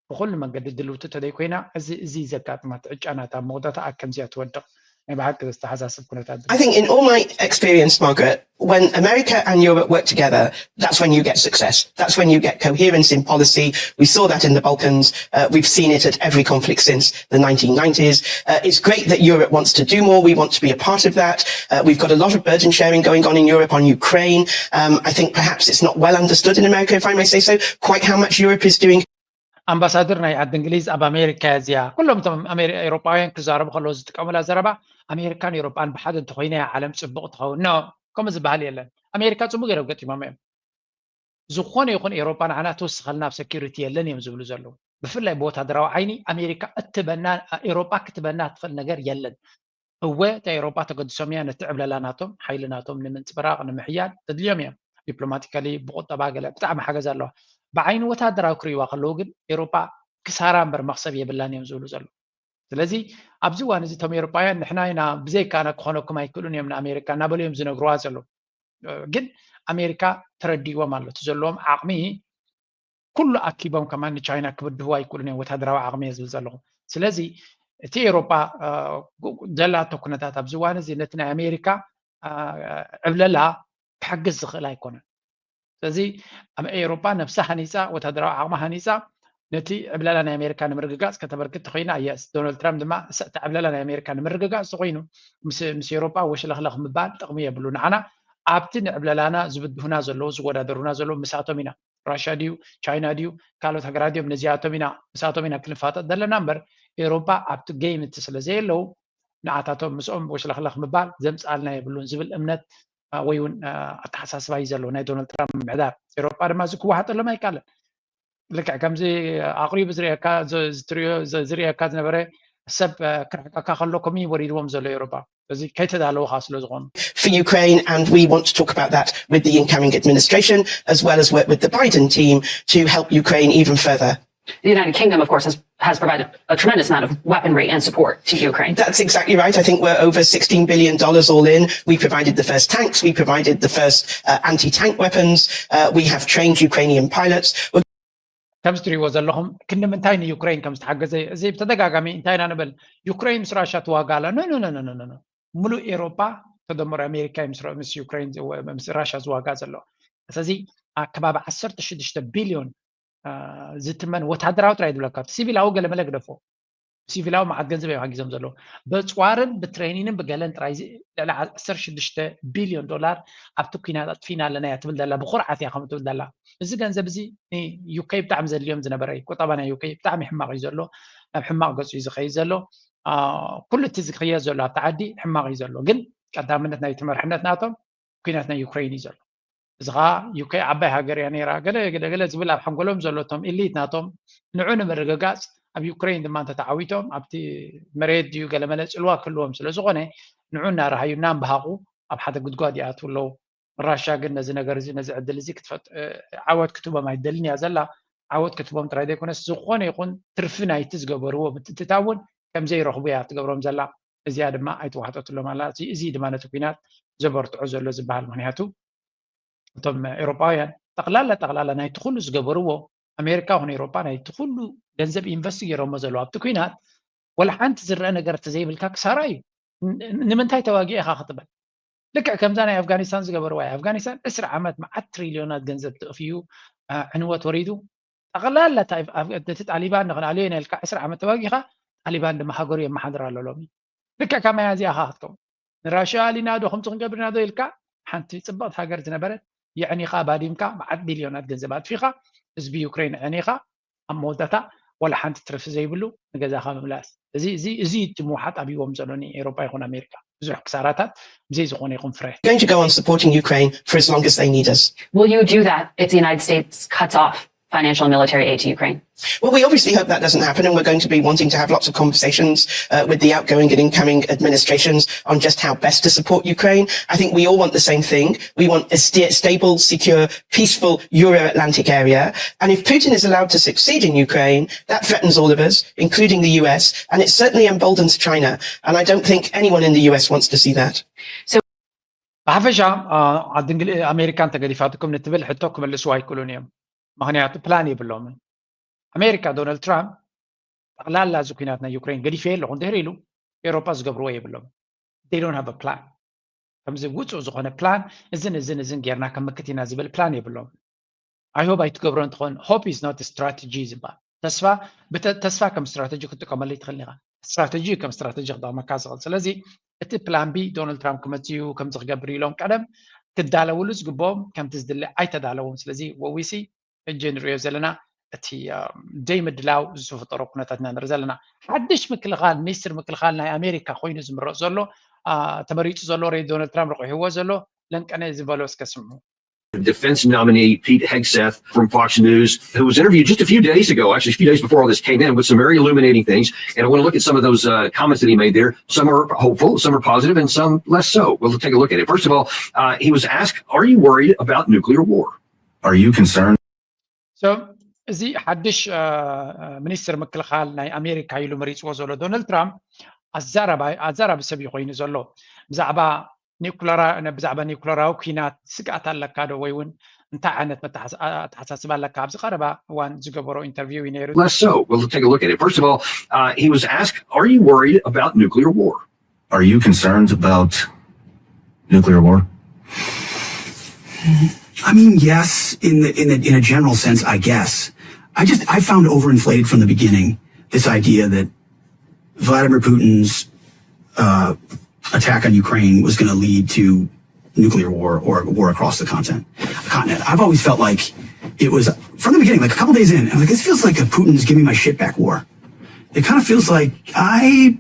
ብኩሉ መንገዲ ድልውቲ ተደይኮይና እዚ እዚ ዘጋጥማ ትዕጫናት ኣብ መወዳእታ ኣብ ከምዚያ ትወድቕ ናይ ብሓቂ ዘተሓሳስብ ኩነታት። I think in all my experience, Margaret, when America and Europe work together, that's when you get success. That's when you get coherence in policy. We saw that in the Balkans. Uh, we've seen it at every conflict since the nineteen nineties. Uh, it's great that Europe wants to do more. We want to be a part of that. Uh, we've got a lot of burden sharing going on in Europe on Ukraine. Um, I think perhaps it's not well understood in America, if I may say so, quite how much Europe is doing. ኣምባሳደር ናይ ዓዲ እንግሊዝ ኣብ ኣሜሪካ እያ እዚኣ። ኩሎም እቶም ኤውሮጳውያን ክዛረቡ ከለዉ ዝጥቀሙላ ዘረባ ኣሜሪካን ኤውሮጳን ብሓደ እንተኮይና እያ ዓለም ፅቡቕ ትኸውን። ኖ፣ ከምኡ ዝበሃል የለን። ኣሜሪካ ፅቡቕ ገይሮም ገጢሞም እዮም። ዝኾነ ይኹን ኤውሮጳ ንዓና ትውስኸልና ኣብ ሴኩሪቲ የለን እዮም ዝብሉ ዘለዉ። ብፍላይ ብወታደራዊ ዓይኒ ኣሜሪካ እትበና ኤውሮጳ ክትበና ትኽእል ነገር የለን። እወ እታ ኤውሮጳ ተገድሶም እያ ነቲ ዕብለላ ናቶም ሓይሊ ናቶም ንምንፅብራቕ ንምሕያል ተድልዮም እዮም። ዲፕሎማቲካሊ ብቁጠባ ገለ ብጣዕሚ ሓገዝ ኣለዋ። ብዓይኒ ወታደራዊ ክርእይዋ ከለዉ ግን ኤውሮጳ ክሳራ እምበር መኽሰብ የብላን እዮም ዝብሉ ዘለዉ። ስለዚ ኣብዚ እዋን እዚ እቶም ኤውሮጳውያን ንሕና ኢና ብዘይካና ክኾነኩም ኣይክእሉን እዮም ንኣሜሪካ እናበሉ እዮም ዝነግርዋ ዘለዉ። ግን ኣሜሪካ ተረዲዎም ኣሎ እቲ ዘለዎም ዓቕሚ ኩሉ ኣኪቦም ከማን ንቻይና ክብድህዋ ኣይክእሉን እዮም ወታደራዊ ዓቕሚ እየ ዝብል ዘለኹ። ስለዚ እቲ ኤውሮጳ ዘላቶ ኩነታት ኣብዚ እዋን እዚ ነቲ ናይ ኣሜሪካ ዕብለላ ክሕግዝ ዝኽእል ኣይኮነን። ስለዚ ኣብ ኤውሮጳ ነብሳ ሃኒፃ ወታደራዊ ዓቕሚ ሃኒፃ ነቲ ዕብለላ ናይ ኣሜሪካ ንምርግጋፅ ከተበርክት ተኮይና የስ ዶናልድ ትራምፕ ድማ እቲ ዕብለላ ናይ ኣሜሪካ ንምርግጋፅ ተኮይኑ ምስ ኤውሮጳ ወሽለኽለኽ ምባል ጥቕሚ የብሉ። ንዓና ኣብቲ ንዕብለላና ዝብድሁና ዘለዉ ዝወዳደሩና ዘለዉ ምሳቶም ኢና። ራሽያ ድዩ ቻይና ድዩ ካልኦት ሃገራት ድዮም ነዚኣቶም ኢና ምሳቶም ኢና ክንፋጠጥ ዘለና እምበር ኤውሮጳ ኣብቲ ጌም እቲ ስለ ዘየለዉ ንኣታቶም ምስኦም ወሽለኽለኽ ምባል ዘምፅኣልና የብሉን ዝብል እምነት ወይ እውን ኣተሓሳስባ እዩ ዘለዎ ናይ ዶናልድ ትራምፕ ምምሕዳር። ኤውሮጳ ድማ እዚ ክወሓጠሎም ኣይከኣለን። ልክዕ ከምዚ ኣቕሪቡ ዝርእየካ ዝርእየካ ዝነበረ ሰብ ክርሕቀካ ከሎ ከምኡ እዩ ወሪድዎም ዘሎ ኤውሮጳ። እዚ ከይተዳለውካ ስለ ዝኾኑ for Ukraine, and we want to talk about that with the incoming administration, as well as work with the Biden team to help Ukraine even further. The United Kingdom, of course, has, has provided a tremendous amount of weaponry and support to Ukraine. That's exactly right. I think we're over sixteen billion dollars all in. We provided the first tanks. We provided the first uh, anti-tank weapons. Uh, we have trained Ukrainian pilots. We're ከምዚ ትሪእዎ ዘለኹም ክንዲ ምንታይ ንዩክሬን ከም ዝተሓገዘ እዚ ብተደጋጋሚ እንታይ ኢና ንብል? ዩክሬን ምስ ራሻ ትዋጋ ኣላ። ኖ ኖ ኖ ኖ ኖ ኖ። ሙሉእ ኤሮፓ ተደምሮ ኣሜሪካ እዩ ምስ ራ- ምስ ዩክሬን ዝወ- ምስ ራሻ ዝዋጋ ዘሎ። ስለዚ ኣብ ከባቢ ዓሰርተ ሽዱሽተ ቢልዮን አ፣ ዝትመን ወታደራዊ ጥራይ ዝብለካ ሲቪላዊ ገለመለ ግደፎ። ሲቪላዊ መዓት ገንዘብ እዮም ሓጊዞም ዘለዉ። በፅዋርን ብትሬኒንን ብገለን ጥራይ እዚ ልዕሊ ዓሰርተ ሽዱሽተ ቢልዮን ዶላር ኣብቲ ኩናት ኣጥፊና ኣለና እያ ትብል ዘላ። ብኩርዓት እያ ከምኡ ትብል ዘላ። እዚ ገንዘብ እዚ ንዩኬ ብጣዕሚ ዘድልዮም ዝነበረ እዩ። ቁጠባ ናይ ዩኬ ብጣዕሚ ሕማቕ እዩ ዘሎ። ናብ ሕማቕ ገፁ እዩ ዝኸይድ ዘሎ። አ፣ ኩሉ እቲ ዝኸየድ ዘሎ ኣብቲ ዓዲ ሕማቕ እዩ ዘሎ። ግን ቀዳምነት ናይቲ መርሕነት ናቶም ኩናት ናይ ዩክሬን እዩ ዘሎ። እዚ ከዓ ዩኬ ዓባይ ሃገር እያ ነይራ ገለ ገለ ገለ ዝብል ኣብ ሓንጎሎም ዘሎ እቶም ኢሊት ናቶም ንዑ ንምርግጋፅ ኣብ ዩክሬን ድማ እንተተዓዊቶም ኣብቲ መሬት ድዩ ገለመለ ፅልዋ ክህልዎም ስለ ዝኾነ ንዑ እናረሃዩ እናንበሃቑ ኣብ ሓደ ጉድጓድ ይኣትዉ ኣለዉ። ራሻ ግን ነዚ ነገር እዚ ነዚ ዕድል እዚ ክትፈጥ ዓወት ክትቦም ኣይደልን እያ ዘላ። ዓወት ክትቦም ጥራይ ዘይኮነስ ዝኾነ ይኹን ትርፊ ናይቲ ዝገበርዎ ምትእትታውን ከምዘይረኽቡ እያ ትገብሮም ዘላ። እዚኣ ድማ ኣይተዋህጠትሎም ኣላ። እዚ ድማ ነቲ ኩናት ዘበርትዖ ዘሎ ዝበሃል ምክንያቱ እቶም ኤሮጳውያን ጠቕላላ ጠቕላላ ናይቲ ኩሉ ዝገበርዎ ኣሜሪካ ኹን ኤሮጳ ናይቲ ኩሉ ገንዘብ ኢንቨስት ገይሮሞ ዘለዉ ኣብቲ ኩናት ወላ ሓንቲ ዝረአ ነገር ተዘይብልካ ክሳራ እዩ። ንምንታይ ተዋጊ ኢኻ ክትብል ልክዕ ከምዛ ናይ ኣፍጋኒስታን ዝገበርዋ እዩ። ኣፍጋኒስታን ዕስራ ዓመት መዓት ትሪልዮናት ገንዘብ ተእፍዩ ዕንወት ወሪዱ ጠቕላላ እቲ ጣሊባን ንኽንኣልዮ ኢና ኢልካ ዕስራ ዓመት ተዋጊኻ ጣሊባን ድማ ሃገሩ የመሓድር ኣሎ ሎሚ። ልክዕ ከማያ እዚኣ ኻ ክትከውን ንራሽያ ኣሊና ዶ ከምዚ ክንገብር ኢና ዶ ኢልካ ሓንቲ ፅብቕቲ ሃገር ዝነበረት የዕኒኻ ባዲምካ መዓት ቢልዮናት ገንዘብ ኣጥፊኻ ህዝቢ ዩክሬን ዕኒኻ ኣብ መወዳእታ ዋላ ሓንቲ ትርፊ ዘይብሉ ንገዛኻ ምምላስ እዚ እዚ እዚ እቲ ምውሓጥ ኣብዎም ዘሎ ንኤሮጳ ይኹን ኣሜሪካ ብዙሕ ክሳራታት ብዘይ ዝኾነ ይኹን ፍረ going to go on supporting Ukraine for as long as they need us. Will you do that if the United States cuts off financial and military aid to Ukraine? Well, we obviously hope that doesn't happen, and we're going to be wanting to have lots of conversations uh, with the outgoing and incoming administrations on just how best to support Ukraine. I think we all want the same thing. We want a st- stable, secure, peaceful Euro Atlantic area. And if Putin is allowed to succeed in Ukraine, that threatens all of us, including the U S, and it certainly emboldens China. And I don't think anyone in the U S wants to see that. ብሓፈሻ ዓዲ እንግሊ ኣሜሪካ እንተገዲፋትኩም ንትብል ሕቶ ክምልስዋ ኣይክእሉን እዮም። ምክንያቱ ፕላን የብሎምን። ኣሜሪካ ዶናልድ ትራምፕ ጠቕላላ እዚ ኩናት ናይ ዩክሬን ገዲፈ ኣለኹ እንድሕር ኢሉ ኤሮፓ ዝገብርዎ የብሎም። They don't have a plan። ከምዚ ውፁእ ዝኾነ ፕላን እዝን እዝን እዝን ጌርና ከምክት ኢና ዝብል ፕላን የብሎም። I hope ኣይትገብሮ እንትኾን hope is not strategy ዝበሃል ተስፋ ተስፋ ከም ስትራተጂ ክትጥቀመሉ ትኽእል ኢኻ። ስትራተጂ ከም ስትራተጂ ክጠቕመካ ዝኽእል ስለዚ እቲ ፕላን ቢ ዶናልድ ትራምፕ ክመፅእ እዩ ከምዚ ክገብር ኢሎም ቀደም ክዳለውሉ ዝግብኦም ከምቲ ዝድለ ኣይተዳለዎም ስለዚ what we see ሕጂ ንሪኦ ዘለና እቲ ደይ ምድላው ዝተፈጠሮ ኩነታት ኢና ንርኢ ዘለና ሓድሽ ምክልኻል ሚኒስትር ምክልኻል ናይ ኣሜሪካ ኮይኑ ዝምረፅ ዘሎ ተመሪፁ ዘሎ ሬድ ዶናልድ ትራምፕ ረቑሕዎ ዘሎ ለንቀነ ዝበሎ እስከ ስምዑ defense nominee Pete Hegseth from Fox News, who was interviewed just a few days ago, actually a few days before all this came in, with some very illuminating things. And I want to look at some of those uh, comments that he made there. Some are hopeful, some are positive, and some less so. We'll take a look at it. First of all, uh, he was asked, "Are you worried about nuclear war? Are you concerned?" So እዚ ሓድሽ ሚኒስትር ምክልኻል ናይ ኣሜሪካ ኢሉ መሪፅዎ ዘሎ ዶናልድ ትራምፕ ኣዛራቢ ሰብ እዩ ኮይኑ ዘሎ ብዛዕባ ኒኩለራ ብዛዕባ ኒኩለራዊ ኩናት ስግኣት ኣለካ ዶ ወይ እውን እንታይ ዓይነት ኣተሓሳስባ ኣለካ ኣብዚ ቀረባ እዋን ዝገበሮ ኢንተርቪው እዩ ነይሩ Less so. We'll take a look at it. First of all, uh, he was asked, "Are you worried about nuclear war? Are you concerned about nuclear war?" I mean, yes, in the, in the, in a general sense, I guess. I just I found overinflated from the beginning this idea that Vladimir Putin's uh, attack on Ukraine was going to lead to nuclear war or war across the continent. Continent. I've always felt like it was from the beginning, like a couple days in, I'm like, this feels like a Putin's giving my shit back war. It kind of feels like I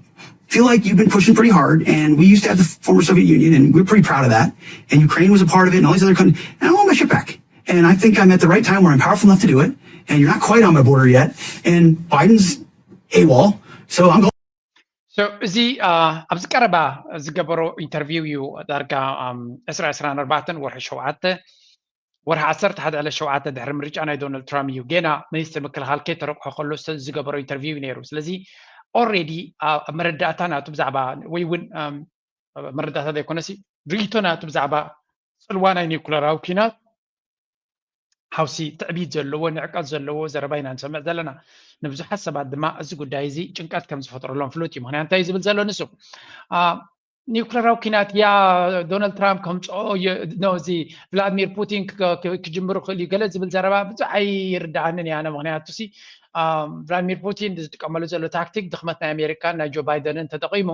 feel like you've been pushing pretty hard, and we used to have the former Soviet Union, and we're pretty proud of that. And Ukraine was a part of it, and all these other countries. And I want my shit back. And I think I'm at the right time where I'm powerful enough to do it. And you're not quite on my border yet. And Biden's AWOL. So I'm going. So እዚ ኣብዚ ቀረባ ዝገበሮ ኢንተርቪው እዩ ዳርጋ ዕስራ ዕስራን ኣርባዕተን ወርሒ ሸውዓተ ወርሒ ዓሰርተ ሓደ ዕለት ሸውዓተ ድሕሪ ምርጫ ናይ ዶናልድ ትራምፕ እዩ ገና ሚኒስትር ምክልኻል ከይተረቑሐ ከሎ ዝገበሮ ኢንተርቪው እዩ ነይሩ ስለዚ ኦሬዲ ኣብ መረዳእታ ናቱ ብዛዕባ ወይ እውን መረዳእታ ዘይኮነሲ ርእይቶ ናቱ ብዛዕባ ፅልዋ ናይ ኒኩለራዊ ኪናት ሓውሲ ትዕቢት ዘለዎ ንዕቀት ዘለዎ ዘረባ ኢና ንሰምዕ ዘለና ንብዙሓት ሰባት ድማ እዚ ጉዳይ እዚ ጭንቀት ከም ዝፈጥረሎም ፍሉጥ እዩ ምክንያት እንታይ ዝብል ዘሎ ንሱ ኒውክለራዊ ኪናት ያ ዶናልድ ትራምፕ ከምፅኦ እዚ ቭላድሚር ፑቲን ክጅምሩ ክእል እዩ ገለ ዝብል ዘረባ ብዙሕ ኣይርዳኣንን እያ ምክንያቱ ሲ ቭላድሚር ፑቲን ዝጥቀመሉ ዘሎ ታክቲክ ድክመት ናይ ኣሜሪካን ናይ ጆ ባይደንን ተጠቂሙ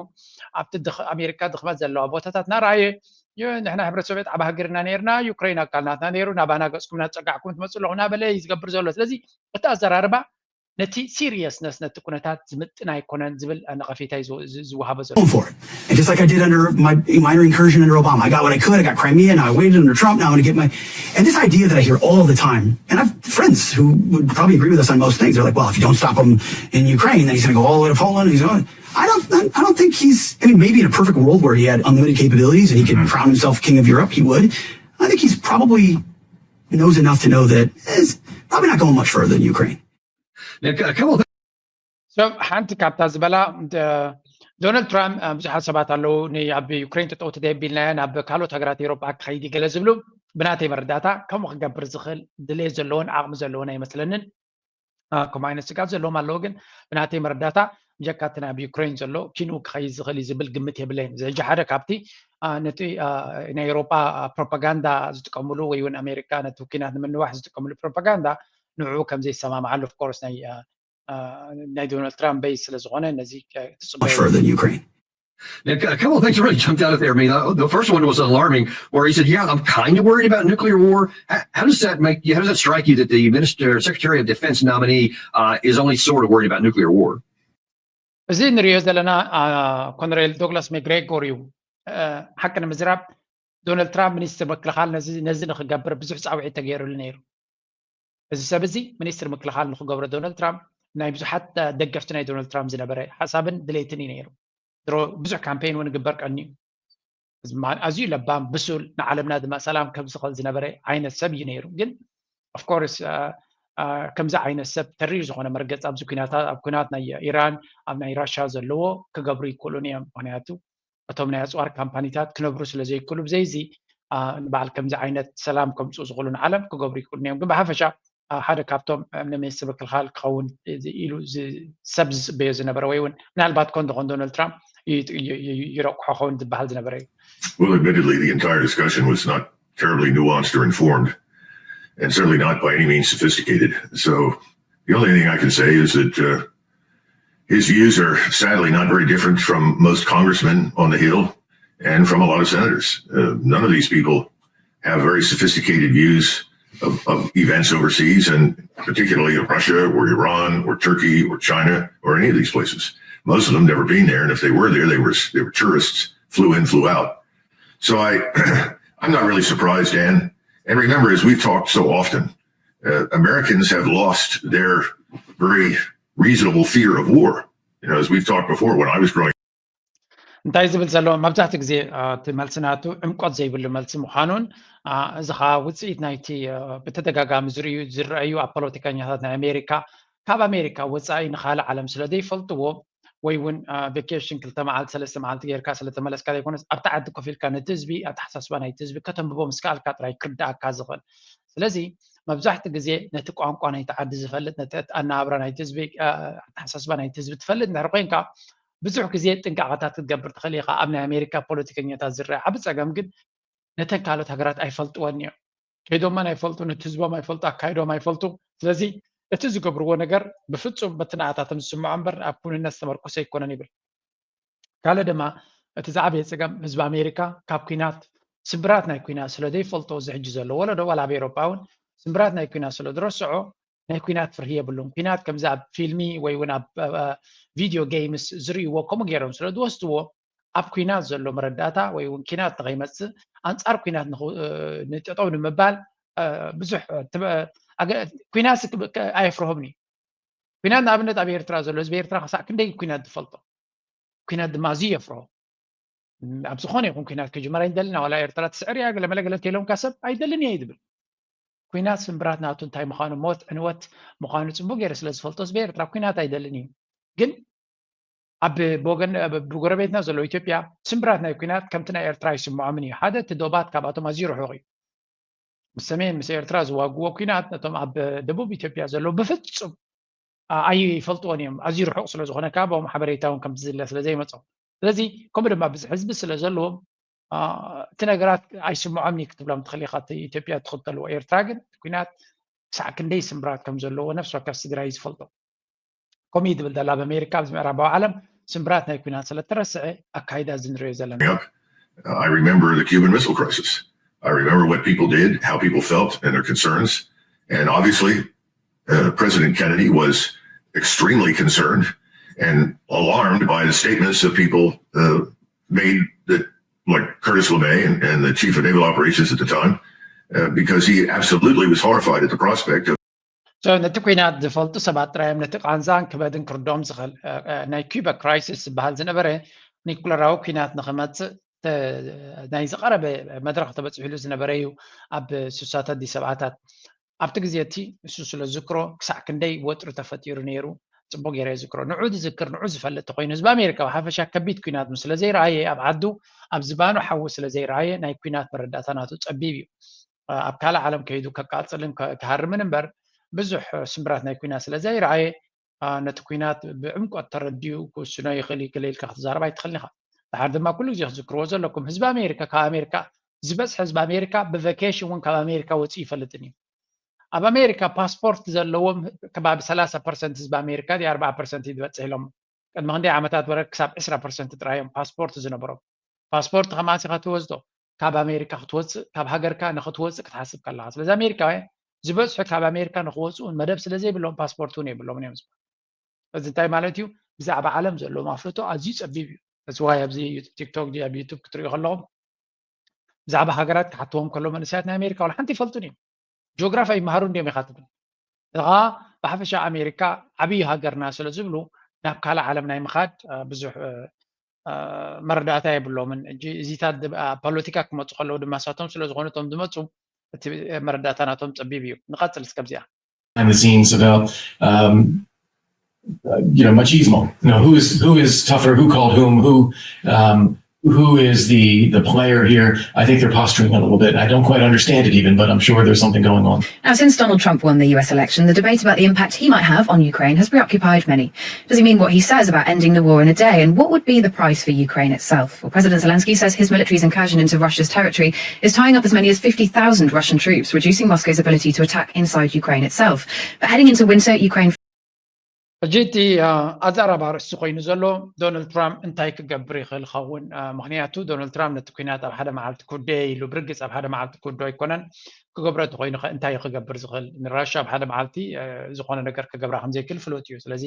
ኣብቲ ኣሜሪካ ድክመት ዘለዋ ቦታታት ናርኣየ ንሕና ሕብረት ሶቪየት ዓብ ሃገርና ነርና ዩክሬን ኣካልናትና ነይሩ ናባና ገፅኩም ናፀጋዕኩም ትመፁ ኣለኹ ናበለ እዩ ዝገብር ዘሎ ስለዚ እቲ ኣዘራርባ ነቲ seriousness ነቲ ኩነታት ዝምጥን ኣይኮነን ዝብል ነቐፌታ እዩ ዝወ- ዝ- ዝወሃቦ ዘሎ። going for it. And just like I did under my minor incursion under Obama, I got what I could. I got Crimea, and I waited under Trump. Now I'm going to get my. And this idea that I hear all the time, and I've friends who would probably agree with us on most things. They're like, "Well, if you don't stop him in Ukraine, then he's going to go all the way to Poland." He's going. I don't. I don't think he's. I mean, maybe in a perfect world where he had unlimited capabilities and he could crown himself king of Europe, he would. I think he's probably knows enough to know that it's probably not going much further than Ukraine. Now, a couple of So ሓንቲ ካብታ ዝበላ ደ- ዶናልድ ትራምፕ አ፣ ብዙሓት ሰባት ኣለዉ ን- ኣብ ዩክሬን ተጠውቲ ደየቢልናዮ ናብ ካልኦት ሃገራት ኤሮጳ ክኸይድ ገለ ዝብሉ። ብናተይ መረዳእታ ከምኡ ክገብር ዝኽእል ድሌት ዘለዎን ዓቕሚ ዘለዎን ኣይመስለንን። አ፣ ከምኡ ዓይነት ስጋት ዘለዎም ኣለዉ፣ ግን ብናተይ መረዳእታ ብጀካ እቲ ናብ ዩክሬን ዘሎ ኪንኡ ክኸይድ ዝኽእል እዩ ዝብል ግምት የብለይን። እዚ ሕጂ ሓደ ካብቲ አ፣ ነቲ አ፣ ናይ ኤሮጳ ፕሮፓጋንዳ ዝጥቀምሉ ወይ እውን ኣሜሪካ ነቲ ኩናት ንምንዋሕ ዝጥቀምሉ ፕሮፓጋንዳ ንዕኡ ከም ዘይሰማምዓሉ of course ናይ አ፣ ናይ ዶናልድ ትራምፕ ቤዝ ስለ ዝኾነ ነዚ ትፅበዮ Much further than Ukraine. Now, a couple of things really jumped out at there. I mean, uh, the first one was alarming, where he said, "Yeah, I'm kind of worried about nuclear war." How, how does that make you? How does that strike you that the minister, Secretary of Defense nominee, uh, is only sort of worried about nuclear war? እዚ ንሪኦ ዘለና አ፣ ኮሎኔል ዶግላስ መግሬጎር እዩ። አ፣ ሓቂ ንምዝራብ ዶናልድ ትራምፕ ሚኒስትር ምክልኻል ነዚ ነዚ ንክገብር ብዙሕ ፃውዒት ተገይሩሉ ነይሩ። እዚ ሰብ እዚ ሚኒስትር ምክልኻል ንክገብሮ ዶናልድ ትራምፕ ናይ ብዙሓት አ፣ ደገፍቲ ናይ ዶናልድ ትራምፕ ዝነበረ ሓሳብን ድሌትን እዩ ነይሩ። ድሮ ብዙሕ ካምፔን እውን ግበር ቀንዩ። እዚ ማ- ኣዝዩ ለባም ብሱል ንዓለምና ድማ ሰላም ከምዝኽእል ዝነበረ ዓይነት ሰብ እዩ ነይሩ። ግን of course ከምዚ ዓይነት ሰብ ተሪር ዝኾነ መርገፂ ኣብዚ ኩናታት ኣብ ኩናት ናይ ኢራን ኣብ ናይ ራሻ ዘለዎ ክገብሩ ይክእሉን እዮም። ምክንያቱ እቶም ናይ ኣፅዋር ካምፓኒታት ክነብሩ ስለ ዘይክእሉ ብዘይዚ ንበዓል ከምዚ ዓይነት ሰላም ከምፅኡ ዝኽእሉ ንዓለም ክገብሩ ይክእሉን እዮም። ግን ብሓፈሻ ሓደ ካብቶም ሚኒስትር ምክልኻል ክኸውን ኢሉ ሰብ ዝፅበዮ ዝነበረ ወይ እውን ምናልባት ኮን ዶኾን ዶናልድ ትራምፕ ይረቑሖ ኸውን ዝበሃል ዝነበረ እዩ። Well, admittedly, the entire discussion was not terribly nuanced or informed, and certainly not by any means sophisticated. So the only thing I can say is that uh, his views are sadly not very different from most congressmen on the Hill and from a lot of senators. Uh, none of these people have very sophisticated views of, of events overseas, and particularly of Russia or Iran or Turkey or China or any of these places. Most of them never been there, and if they were there, they were they were tourists, flew in, flew out. So I, I'm not really surprised, Dan. And remember, as we've talked so often, uh, Americans have lost their very reasonable fear of war. You know, as we've talked before, when I was growing እንታይ ዝብል ዘሎ መብዛሕትኡ ግዜ እቲ መልሲ ናቱ ዕምቆት ዘይብሉ መልሲ ምዃኑን እዚ ከዓ ውፅኢት ናይቲ ብተደጋጋሚ ዝርኣዩ ኣብ ፖለቲከኛታት ናይ ኣሜሪካ ካብ ኣሜሪካ ወፃኢ ንካልእ ዓለም ስለ ዘይፈልጥዎ ወይ እውን ቬኬሽን ክልተ መዓልቲ ሰለስተ መዓልቲ ጌርካ ስለተመለስካ ዘይኮነስ ኣብቲ ዓዲ ኮፍ ኢልካ ነቲ ህዝቢ ኣተሓሳስባ ናይቲ ህዝቢ ከተንብቦ ምስ ከኣልካ ጥራይ ክርዳኣካ ዝኽእል። ስለዚ መብዛሕትኡ ግዜ ነቲ ቋንቋ ናይቲ ዓዲ ዝፈልጥ ነቲ ኣነባብራ ናይቲ ህዝቢ ኣተሓሳስባ ናይቲ ህዝቢ ትፈልጥ እንድሕር ኮይንካ ብዙሕ ግዜ ጥንቃቐታት ክትገብር ትኽእል ኢኻ። ኣብ ናይ ኣሜሪካ ፖለቲከኛታት ዝረአ ዓቢ ጸገም ግን ነተን ካልኦት ሃገራት ኣይፈልጥወን እዮም። ከይዶመን ኣይፈልጡ፣ ነቲ ህዝቦም ኣይፈልጡ፣ ኣካይዶም ኣይፈልጡ። ስለዚ እቲ ዝገብርዎ ነገር ብፍጹም በቲ ንኣታቶም ዝስምዖ እምበር ኣብ ክውንነት ዝተመርኮሰ ኣይኮነን ይብል። ካልእ ድማ እቲ ዝዓበየ ጸገም ህዝቢ ኣሜሪካ ካብ ኲናት ስምብራት ናይ ኲናት ስለ ዘይፈልጦ እዚ ሕጂ ዘሎ ወለዶ ዋላ ኣብ ኤሮጳ እውን ስምብራት ናይ ኲናት ስለ ዝረስዖ ናይ ኲናት ፍርሂ የብሉን። ኲናት ከምዚ ኣብ ፊልሚ ወይ እውን ኣብ ቪድዮ ጌምስ ዝርእይዎ ከምኡ ገይሮም ስለ ዝወስድዎ ኣብ ኲናት ዘሎ መረዳእታ ወይ እውን ኲናት ንኸይመፅእ ኣንፃር ኲናት ንጠጠው ንምባል ብዙሕ ኲናት ኣየፍርሆምን እዩ። ኲናት ንኣብነት ኣብ ኤርትራ ዘሎ ህዝቢ ኤርትራ ክሳዕ ክንደይ ኲናት ዝፈልጦ ኲናት ድማ ኣዝዩ የፍርሆ። ኣብ ዝኾነ ይኹን ኲናት ክጅመር ኣይንደልን ኢና፣ ዋላ ኤርትራ ትስዕር እያ፣ ገለመለ ገለ እንተኢሎምካ ሰብ ኣይደልን እየ እዩ ዝብል። ኲናት ስምብራት ናቱ እንታይ ምዃኑ፣ ሞት ዕንወት ምዃኑ ጽቡቕ ገይረ ስለ ዝፈልጦ ህዝቢ ኤርትራ ኲናት ኣይደልን እዩ። ግን ኣብ ብወገን ብጎረቤትና ዘሎ ኢትዮጵያ ስምብራት ናይ ኲናት ከምቲ ናይ ኤርትራ ኣይስምዖምን እዩ። ሓደ እቲ ዶባት ካብኣቶም ኣዝዩ ርሑቕ እዩ። ምስ ሰሜን ምስ ኤርትራ ዝዋግዎ ኲናት ነቶም ኣብ ደቡብ ኢትዮጵያ ዘለዉ ብፍጹም ኣይፈልጥዎን እዮም። ኣዝዩ ርሑቕ ስለ ዝኾነ ካብኦም ሓበሬታ እውን ከምቲ ዝድለ ስለ ዘይመጾም። ስለዚ ከምኡ ድማ ብዙሕ ህዝቢ ስለ ዘለዎም እቲ ነገራት ኣይስምዖምን እዩ ክትብሎም ትኽእል ኢኻ። እቲ ኢትዮጵያ ትኽተልዎ። ኤርትራ ግን ኲናት ክሳዕ ክንደይ ስምብራት ከም ዘለዎ ነፍሲ ወከፍ ስድራ እዩ ዝፈልጦ። ከምኡ እዩ ዝብል ዘሎ ኣብ ኣሜሪካ ኣብዚ ምዕራባዊ ዓለም ስምብራት ናይ ኲናት ስለ እተረስዐ ኣካይዳ እዚ ንሪኦ ዘለና። I remember the Cuban Missile Crisis. I remember what people did, how people felt, and their concerns. And obviously, uh, President Kennedy was extremely concerned and alarmed by the statements of people uh, made that, like Curtis LeMay and, and the chief of naval operations at the time, uh, because he absolutely was horrified at the prospect of So ነቲ ኲናት ዝፈልጡ ሰባት ጥራይ እዮም ነቲ ቃንዛን ክበድን ክርድኦም ዝኽእል። እ፣ እ፣ ናይ ኪዩባ ክራይሲስ ዝበሃል ዝነበረ ኒኩለራዊ ኲናት ንኽመጽእ ተ- ናይ ዝቐረበ መድረኽ ተበፂሑሉ ዝነበረ እዩ። ኣብ ስሳታት ዲ ሰብዓታት ኣብቲ ግዜ እቲ እሱ ስለ ዝክሮ ክሳዕ ክንደይ ወጥሪ ተፈጢሩ ነይሩ ጽቡቅ ገይረ ዝክሮ። ንዑ ዝዝክር ንዑ ዝፈልጥ ተኮይኑ ህዝቢ ኣሜሪካ ብሓፈሻ ከቢድ ኲናት ምስ ስለ ዘይረኣየ ኣብ ዓዱ ኣብ ዝባኑ ሓዊ ስለ ዘይረኣየ ናይ ኲናት መረዳእታ ናቱ ጸቢብ እዩ። ኣብ ካልእ ዓለም ከይዱ ከቃጽልን ከ- ክሃርምን እምበር ብዙሕ ስምብራት ናይ ኲናት ስለ ዘይረኣየ ነቲ ኲናት ብዕምቆት ተረዲኡ ክውስኖ ይኽእል እዩ ክለ ኢልካ ክትዛረብ ኣይትኽእልን ኢኻ። ድሓር ድማ ኩሉ ግዜ ክትዝክርዎ ዘለኩም ህዝቢ ኣሜሪካ ካብ ኣሜሪካ ዝበዝሐ ህዝቢ ኣሜሪካ ብቫኬሽን እውን ካብ ኣሜሪካ ወፂኡ ይፈልጥን እዩ። ኣብ ኣሜሪካ ፓስፖርት ዘለዎም ከባቢ ሰላሳ ፐርሰንት ህዝቢ ኣሜሪካ ድዩ ኣርባዓ ፐርሰንት እዩ ዝበፅሕ ኢሎም ቅድሚ ክንደይ ዓመታት ወረድ ክሳብ ዕስራ ፐርሰንት ጥራይ እዮም ፓስፖርት ዝነበሮም። ፓስፖርት ከማሲ ክትወስዶ ካብ ኣሜሪካ ክትወፅእ ካብ ሃገርካ ንክትወፅእ ክትሓስብ ከለካ ስለዚ ኣሜሪካውያን ዝበዝሑ ካብ ኣሜሪካ ንክወፅኡ እውን መደብ ስለ ዘይብሎም ፓስፖርት እውን የብሎምን እዮም ዝበሉ። እዚ እንታይ ማለት እዩ? ብዛዕባ ዓለም ዘለዎም ኣፍልጦ ኣዝዩ ፀቢብ እዩ። እዚ ዋይ ኣብዚ ቲክቶክ ድዩ ኣብ ዩቱብ ክትሪኡ ከለኹም ብዛዕባ ሃገራት ክሓትዎም ከሎ መንእሰያት ናይ ኣሜሪካ ዋላ ሓንቲ ይፈልጡን እዮም። ጂኦግራፊ ኣይመሃሩ እንዲዮም ኢኻ ትብል። እኻ ብሓፈሻ ኣሜሪካ ዓብዪ ሃገርና ስለ ዝብሉ ናብ ካልእ ዓለም ናይ ምኻድ ብዙሕ መረዳእታ የብሎምን። እዚታት ፖለቲካ ክመፁ ከለዉ ድማ ሳቶም ስለ ዝኾኑ እቶም ዝመፁ እቲ መረዳእታ ናቶም ፀቢብ እዩ። ንቐፅል እስከ ኣብዚኣ። Behind the scenes about um, you know machismo. You know who is who is tougher, who called whom, who um, who is the the player here. I think they're posturing a little bit. I don't quite understand it even, but I'm sure there's something going on. Now, since Donald Trump won the U S election, the debate about the impact he might have on Ukraine has preoccupied many. Does he mean what he says about ending the war in a day? And what would be the price for Ukraine itself? Well, President Zelensky says his military's incursion into Russia's territory is tying up as many as fifty thousand Russian troops, reducing Moscow's ability to attack inside Ukraine itself. But heading into winter, Ukraine ሕጂ እቲ ኣዛራቢ ኣርእስቲ ኮይኑ ዘሎ ዶናልድ ትራምፕ እንታይ ክገብር ይኽእል ይኸውን? ምክንያቱ ዶናልድ ትራምፕ ነቲ ኩናት ኣብ ሓደ መዓልቲ ክውደየ ኢሉ ብርግፅ ኣብ ሓደ መዓልቲ ክውዶ ኣይኮነን። ክገብሮ እንተኮይኑ እንታይ ክገብር ዝኽእል? ንራሻ ኣብ ሓደ መዓልቲ ዝኾነ ነገር ክገብራ ከምዘይክእል ፍሉጥ እዩ። ስለዚ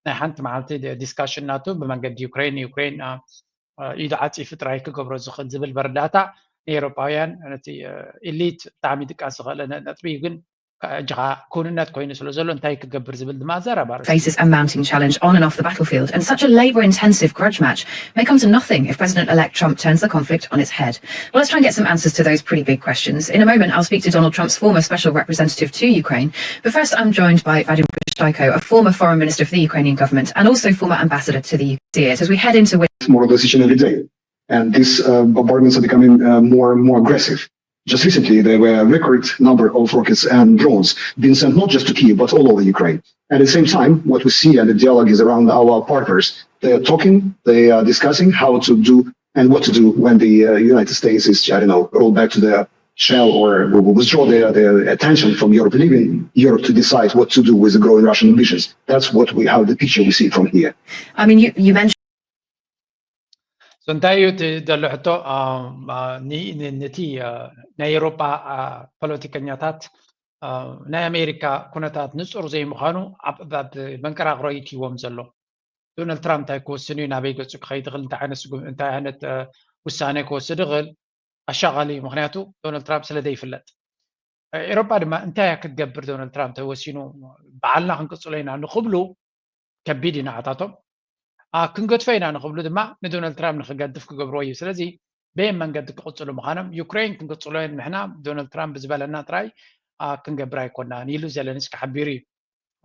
ናይ ሓንቲ መዓልቲ ዲስካሽን ናቱ ብመንገዲ ዩክሬን ንዩክሬን ኢዱ ዓፂፉ ጥራይ ክገብሮ ዝኽእል ዝብል መረዳእታ ንኤሮፓውያን ነቲ ኢሊት ብጣዕሚ ድቃስ ዝኽእል ነጥቢ እዩ። ግን እጅኻ ክውንነት ኮይኑ ስለ ዘሎ እንታይ ክገብር ዝብል ድማ ኣዘራባሪ faces a mounting challenge on and off the battlefield, and such a labour-intensive grudge match may come to nothing if President-elect Trump turns the conflict on its head. Well, let's try and get some answers to those pretty big questions. In a moment, I'll speak to Donald Trump's former special representative to Ukraine, but first I'm joined by Vadim Prystaiko, a former foreign minister for the Ukrainian government and also former ambassador to the U K, as we head into winter. More or less each and every day. And these uh, bombardments are becoming uh, more and more aggressive. Just recently, there were a record number of rockets and drones being sent not just to Kyiv, but all over Ukraine. At the same time, what we see, and the dialogue is around our partners, they are talking, they are discussing how to do and what to do when the uh, United States is, I don't know, rolled back to their shell or will withdraw their, their attention from Europe, leaving Europe to decide what to do with the growing Russian ambitions. That's what we, how the picture we see from here. I mean, you, you mentioned So እንታይ እዩ እቲ ዘሎ ሕቶ? ነቲ ናይ ኤሮጳ ፖለቲከኛታት ናይ ኣሜሪካ ኩነታት ንፁር ዘይምዃኑ ኣብ መንቀራቕሮ ይትይዎም ዘሎ። ዶናልድ ትራምፕ እንታይ ክወስን እዩ? ናበይ ገፁ ክኸይድ ይኽእል? እንታይ ዓይነት እንታይ ዓይነት ውሳነ ክወስድ ይኽእል? ኣሻቓሊ እዩ። ምክንያቱ ዶናልድ ትራምፕ ስለ ዘይፍለጥ። ኤሮጳ ድማ እንታይ እያ ክትገብር ዶናልድ ትራምፕ ተወሲኑ በዓልና ክንቅፅሎ ኢና ንክብሉ ከቢድ እዩ ንዓታቶም። ክንገድፎ ኢና ንክብሉ ድማ ንዶናልድ ትራምፕ ንክገድፍ ክገብርዎ እዩ። ስለዚ በየን መንገዲ ክቕፅሉ ምዃኖም ዩክሬን ክንቅፅሎ ንሕና ዶናልድ ትራምፕ ብዝበለና ጥራይ ክንገብር ኣይኮናን ኢሉ ዘለንስኪ ሓቢሩ እዩ።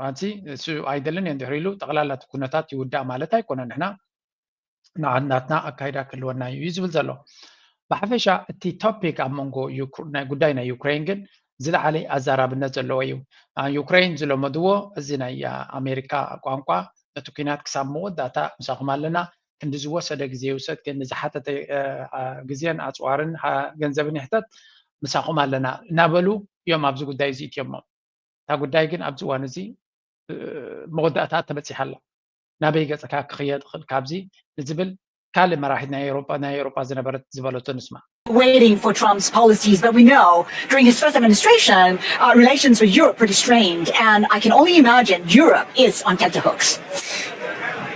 ኣንሲ እሱ ኣይደልን እየ እንድሕር ኢሉ ጠቕላላ እቲ ኩነታት ይውዳእ ማለት ኣይኮነን። ንሕና ናትና ኣካይዳ ክህልወና እዩ እዩ ዝብል ዘሎ። ብሓፈሻ እቲ ቶፒክ ኣብ መንጎ ናይ ጉዳይ ናይ ዩክሬን ግን ዝለዓለ ኣዛራብነት ዘለዎ እዩ። ዩክሬን ዝለመድዎ እዚ ናይ ኣሜሪካ ቋንቋ ነቲ ኩናት ክሳብ መወዳእታ ምሳኹም ኣለና፣ ክንዲ ዝወሰደ ግዜ ይውሰድ፣ ክንዲ ዝሓተተ ግዜን ኣፅዋርን ገንዘብን ይሕተት ምሳኹም ኣለና እናበሉ እዮም ኣብዚ ጉዳይ እዚ እትዮሞም። እታ ጉዳይ ግን ኣብዚ እዋን እዚ መወዳእታ ተበፂሓ ኣላ። ናበይ ገፅካ ክኽየድ ይኽእል ካብዚ ንዝብል ካልእ መራሒት ናይ ኤሮጳ ናይ ኤሮጳ ዝነበረት ዝበለቶ ንስማ። waiting for Trump's policies, but we know during his first administration, uh, relations with Europe pretty strained, and I can only imagine Europe is on tenterhooks.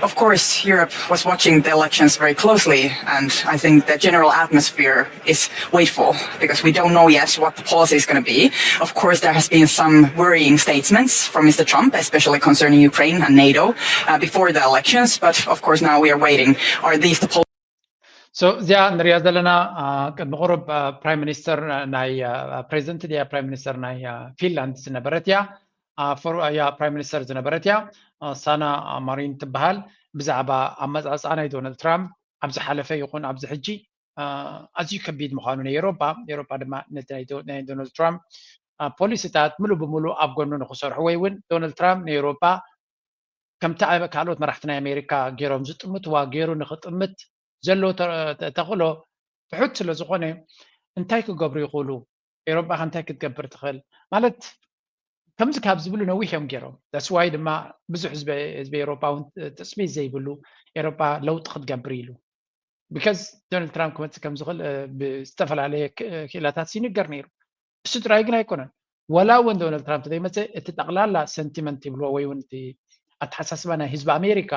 Of course, Europe was watching the elections very closely, and I think the general atmosphere is wakeful because we don't know yet what the policy is going to be. Of course, there has been some worrying statements from Mister Trump, especially concerning Ukraine and NATO, uh, before the elections. But of course, now we are waiting. Are these the policies? So እዚኣ ንሪኣ ዘለና ቅድሚ ቁሩብ ፕራይም ሚኒስተር ናይ ፕሬዚደንት ድያ ፕራይም ሚኒስተር ናይ ፊንላንድ ዝነበረት እያ። ያ ፕራይም ሚኒስተር ዝነበረት እያ። ሳና ማሪን ትበሃል። ብዛዕባ ኣመፃፅኣ ናይ ዶናልድ ትራምፕ ኣብ ዝሓለፈ ይኹን ኣብዚ ሕጂ ኣዝዩ ከቢድ ምዃኑ ናይ ኤሮጳ ኤሮጳ ድማ ነቲ ናይ ዶናልድ ትራምፕ ፖሊሲታት ምሉእ ብምሉእ ኣብ ጎኑ ንክሰርሑ ወይ እውን ዶናልድ ትራምፕ ንኤሮጳ ከምቲ ካልኦት መራሕቲ ናይ ኣሜሪካ ገይሮም ዝጥምትዋ ገይሩ ንክጥምት ዘለዎ ተኽእሎ ትሑት ስለ ዝኾነ እንታይ ክገብሩ ይኽእሉ? ኤሮጳ ከ እንታይ ክትገብር ትኽእል? ማለት ከምዚ ካብ ዝብሉ ነዊሕ እዮም ገይሮም። That's why ድማ ብዙሕ ህዝቢ ኤሮጳ እውን ትፅቢት ዘይብሉ ኤሮጳ ለውጢ ክትገብር ኢሉ because ዶናልድ ትራምፕ ክመፅእ ከም ዝኽእል ብዝተፈላለየ ክእለታት ይንገር ነይሩ። እሱ ጥራይ ግን ኣይኮነን። ወላ እውን ዶናልድ ትራምፕ ዘይመፀ እቲ ጠቕላላ ሰንቲመንት ይብልዎ ወይ እውን እቲ ኣተሓሳስባ ናይ ህዝቢ ኣሜሪካ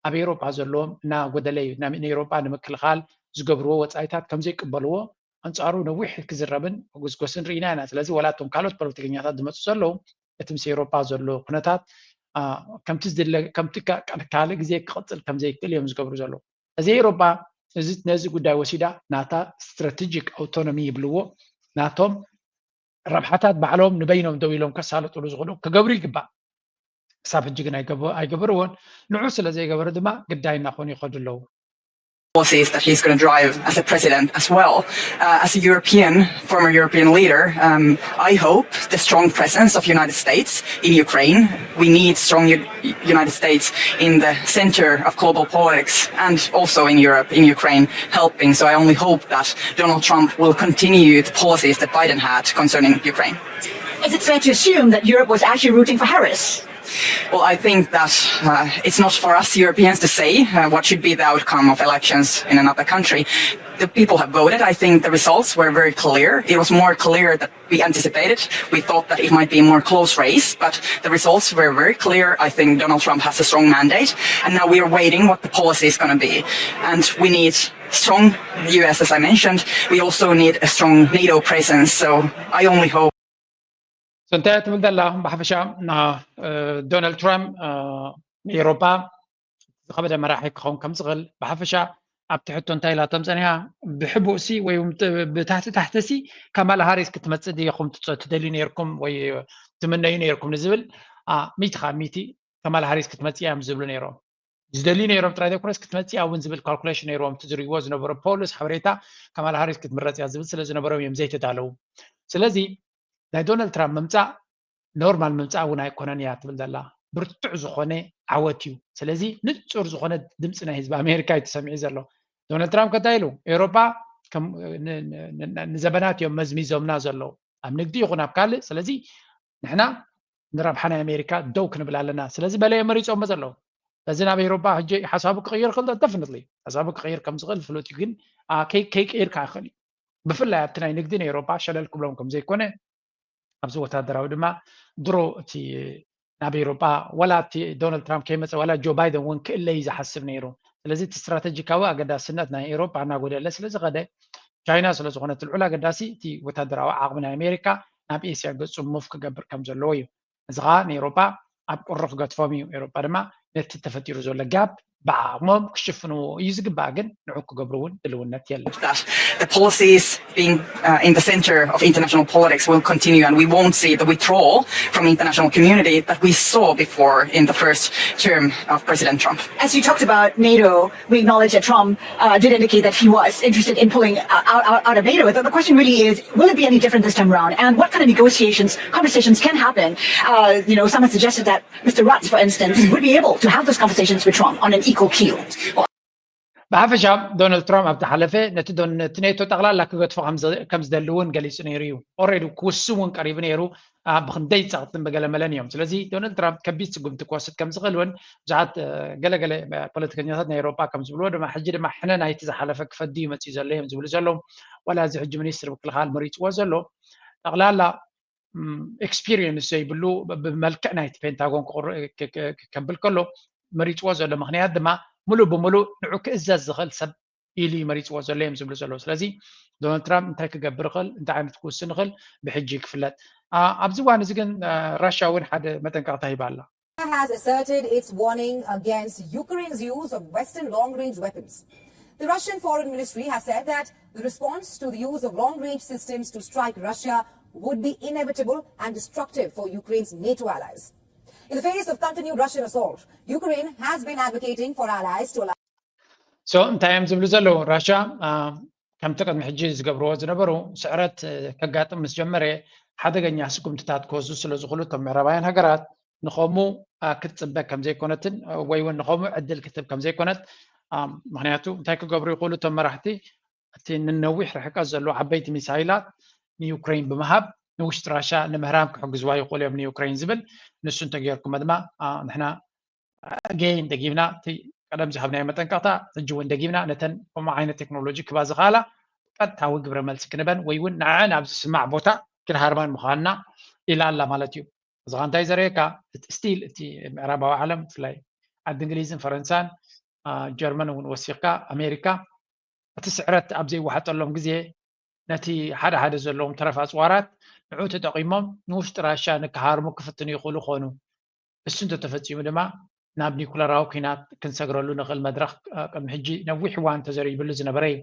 ኣብ ኤሮጳ ዘለዎም እናጎደለ እዩ። ንኤሮጳ ንምክልኻል ዝገብርዎ ወፃኢታት ከምዘይቅበልዎ ኣንፃሩ ነዊሕ ክዝረብን ክጉስጎስን ርኢና ኢና። ስለዚ ወላ እቶም ካልኦት ፖለቲከኛታት ዝመፁ ዘለዉ እቲ ምስ ኤሮጳ ዘሎ ኩነታት ከምቲ ዝድለ ከምቲ ካልእ ግዜ ክቕፅል ከምዘይክእል እዮም ዝገብሩ ዘለዉ። እዚ ኤሮጳ እዚ ነዚ ጉዳይ ወሲዳ ናታ ስትራቴጂክ ኣውቶኖሚ ይብልዎ ናቶም ረብሓታት ባዕሎም ንበይኖም ደው ኢሎም ከሳልጥሉ ዝኽእሉ ክገብሩ ይግባእ። ክሳብ ሕጂ ግን ኣይገበርዎን። ንዑ ስለ ዘይገበሩ ድማ ግዳይ እናኾኑ ይኸዱ ኣለዉ። policies that he's going to drive as a president as well. Uh, as a European, former European leader, um, I hope the strong presence of United States in Ukraine. We need strong U- United States in the center of global politics and also in Europe, in Ukraine, helping. So I only hope that Donald Trump will continue the policies that Biden had concerning Ukraine. Is it fair to assume that Europe was actually rooting for Harris? Well, I think that uh, it's not for us Europeans to say uh, what should be the outcome of elections in another country. The people have voted. I think the results were very clear. It was more clear that we anticipated. We thought that it might be a more close race, but the results were very clear. I think Donald Trump has a strong mandate, and now we are waiting what the policy is going to be. And we need strong U S, as I mentioned. We also need a strong NATO presence. So I only hope. So እንታይ ትብል ዘላ ብሓፈሻ ዶናልድ ትራምፕ ንኤሮፓ ዝኸበደ መራሒ ክኸውን ከም ዝኽእል ብሓፈሻ ኣብቲ ሕቶ እንታይ ኢላቶም ጸኒሓ ብሕቡእ ሲ ወይ ብታሕቲ ታሕቲ ሲ ካማላ ሃሪስ ክትመጽእ ድኹም ትደልዩ ነርኩም ወይ ትምነዩ ነርኩም ንዝብል ሚእቲ ካብ ሚእቲ ካማላ ሃሪስ ክትመጽእ እዮም ዝብሉ ነይሮም። ዝደልዩ ነይሮም ጥራይ ዘይኮነስ ክትመፅእ እውን ዝብል ካልኩሌሽን ነይርዎም። እቲ ዝርእይዎ ዝነበሩ ፖልስ ሓበሬታ ካማላ ሃሪስ ክትምረፅ እያ ዝብል ስለ ዝነበሮም እዮም ዘይተዳለዉ። ስለዚ ናይ ዶናልድ ትራምፕ ምምፃእ ኖርማል ምምፃእ እውን ኣይኮነን እያ ትብል ዘላ። ብርቱዕ ዝኾነ ዓወት እዩ። ስለዚ ንፁር ዝኾነ ድምፂ ናይ ህዝቢ ኣሜሪካ እዩ ተሰሚዑ ዘሎ። ዶናልድ ትራምፕ ከ እንታይ ኢሉ? ኤውሮጳ ንዘበናት እዮም መዝሚዞምና ዘለዉ ኣብ ንግዲ ይኹን ኣብ ካልእ። ስለዚ ንሕና ንረብሓ ናይ ኣሜሪካ ደው ክንብል ኣለና። ስለዚ በለ እዮም መሪፆሞ ዘለዉ። እዚ ናብ ኤውሮጳ ሕጂ ሓሳቡ ክቕይር ይኽእል ዶ? ደፍንትሊ ሓሳቡ ክቕይር ከም ዝኽእል ፍሉጥ እዩ። ግን ከይቅይር ከዓ ይኽእል እዩ። ብፍላይ ኣብቲ ናይ ንግዲ ንኤውሮጳ ሸለል ክብሎም ከም ዘይኮነ ኣብዚ ወታደራዊ ድማ ድሮ እቲ ናብ ኤውሮጳ ዋላ እቲ ዶናልድ ትራምፕ ከይመፀ ዋላ ጆ ባይደን እውን ክእለ እዩ ዝሓስብ ነይሩ። ስለዚ እቲ ስትራተጂካዊ ኣገዳስነት ናይ ኤውሮጳ እናጎደለ ስለ ዝኸደ ቻይና ስለ ዝኾነት ልዑል ኣገዳሲ እቲ ወታደራዊ ዓቕሚ ናይ ኣሜሪካ ናብ ኤስያ ገፁ ሙቭ ክገብር ከም ዘለዎ እዩ። እዚ ከዓ ንኤውሮጳ ኣብ ቁሪ ክገድፎም እዩ። ኤውሮጳ ድማ ነቲ ተፈጢሩ ዘሎ ጋፕ ብዓቕሞም ክሽፍንዎ እዩ ዝግባእ፣ ግን ንዑ ክገብሩ እውን ድልውነት የለን። The policies being uh, in the center of international politics will continue, and we won't see the withdrawal from the international community that we saw before in the first term of President Trump. As you talked about NATO, we acknowledge that Trump uh, did indicate that he was interested in pulling out, out, out of NATO. The question really is, will it be any different this time around? And what kind of negotiations, conversations can happen? Uh, you know, some have suggested that Mister Rudd, for instance, would be able to have those conversations with Trump on an equal keel. ብሓፈሻ ዶናልድ ትራምፕ ኣብ ዝሓለፈ ነቲ ዶ- ነቲ ኔቶ ጠቕላላ ክገድፎ ከም ዘ- ከም ዝደሊ እውን ገሊጹ ነይሩ እዩ። ኦልሬዲ ክውስን እውን ቀሪቡ ነይሩ። አ፣ ብክንደይ ጸቕጥን ብገለመለን እዮም። ስለዚ ዶናልድ ትራምፕ ከቢድ ስጉምቲ ክወስድ ከም ዝኽእል እውን ብዙሓት እ፣ ገለገለ ፖለቲከኛታት ናይ ኤውሮጳ ከም ዝብልዎ ድማ ሕጂ ድማ ሕነ ናይቲ ዝሓለፈ ክፈዲ እዩ መጺኡ ዘሎ እዮም ዝብሉ ዘለዉ። ዋላ እዚ ሕጂ ሚኒስትር ምክልኻል መሪፅዎ ዘሎ ጠቕላላ ኤክስፒሪየንስ ዘይብሉ ብመልክዕ ናይቲ ፔንታጎን ክቕር- ክ- ክ- ከብል ከሎ መሪፅዎ ዘሎ ምክንያት ድማ ሙሉእ ብሙሉእ ንዑ ክእዘዝ ዝኽእል ሰብ ኢሉ እዩ መሪፅዎ ዘሎ እዮም ዝብሉ ዘለዉ። ስለዚ ዶናልድ ትራምፕ እንታይ ክገብር ይኽእል፣ እንታይ ዓይነት ክውስን ይኽእል ብሕጂ ክፍለጥ። አ- ኣብዚ እዋን እዚ ግን አ፣ ራሽያ እውን ሓደ መጠንቀቕታ ሂባ ኣላ። Has asserted its warning against Ukraine's use of Western long-range weapons. The Russian Foreign Ministry has said that the response to the use of long-range systems to strike Russia would be inevitable and destructive for Ukraine's NATO allies. In the face of continued Russian assault, Ukraine has been advocating for allies to allow ሶ እንታይ እዮም ዝብሉ ዘለዉ? ራሽያ አ፣ ከምቲ ቅድሚ ሕጂ ዝገብርዎ ዝነበሩ ስዕረት እ፣ ከጋጥም ምስ ጀመረ ሓደገኛ ስጉምትታት ክወስዱ ስለ ዝኽእሉ እቶም ምዕራባውያን ሃገራት ንኸምኡ አ፣ ክትፅበ ከም ዘይኮነትን እ፣ ወይ እውን ንኸምኡ ዕድል ክትህብ ከም ዘይኮነት አ፣ ምክንያቱ እንታይ ክገብሩ ይኽእሉ እቶም መራሕቲ እቲ ንነዊሕ ርሕቀት ዘለዎ ዓበይቲ ሚሳይላት ንዩክሬን ብምሃብ ንውሽጢ ራሽያ ንምህራም ክሕግዝዋ ይኽእሉ እዮም ንዩክሬን ዝብል ንሱ እንተገይርኩሞ ድማ አ፣ ንሕና ኣገይን ደጊምና እቲ ቀደም ዝሃብናዮ መጠንቀቕታ ሕጂ እውን ደጊምና ነተን ከምኡ ዓይነት ቴክኖሎጂ ክባ ዝኽኣላ ቀጥታዊ ግብረ መልሲ ክንበን ወይ እውን ንዐን ኣብ ዝስማዕ ቦታ ክንሃርመን ምዃንና ኢላ ኣላ ማለት እዩ። እዚ ኸ እንታይ ዘርእየካ እቲ ስቲል እቲ ምዕራባዊ ዓለም ብፍላይ ዓዲ እንግሊዝን ፈረንሳን ጀርመን እውን ወሲኽካ ኣሜሪካ እቲ ስዕረት ኣብ ዘይወሓጠሎም ግዜ ነቲ ሓደ ሓደ ዘለዎም ተረፍ ኣፅዋራት ንዑ ተጠቒሞም ንውሽጢ ራሻ ንክሃርሙ ክፍትኑ ይኽእሉ ኾኑ። እሱ እንተተፈፂሙ ድማ ናብ ኒኩለራዊ ኲናት ክንሰግረሉ ንኽእል መድረኽ ቅድሚ ሕጂ ነዊሕ እዋን ተዘሪብሉ ዝነበረ እዩ።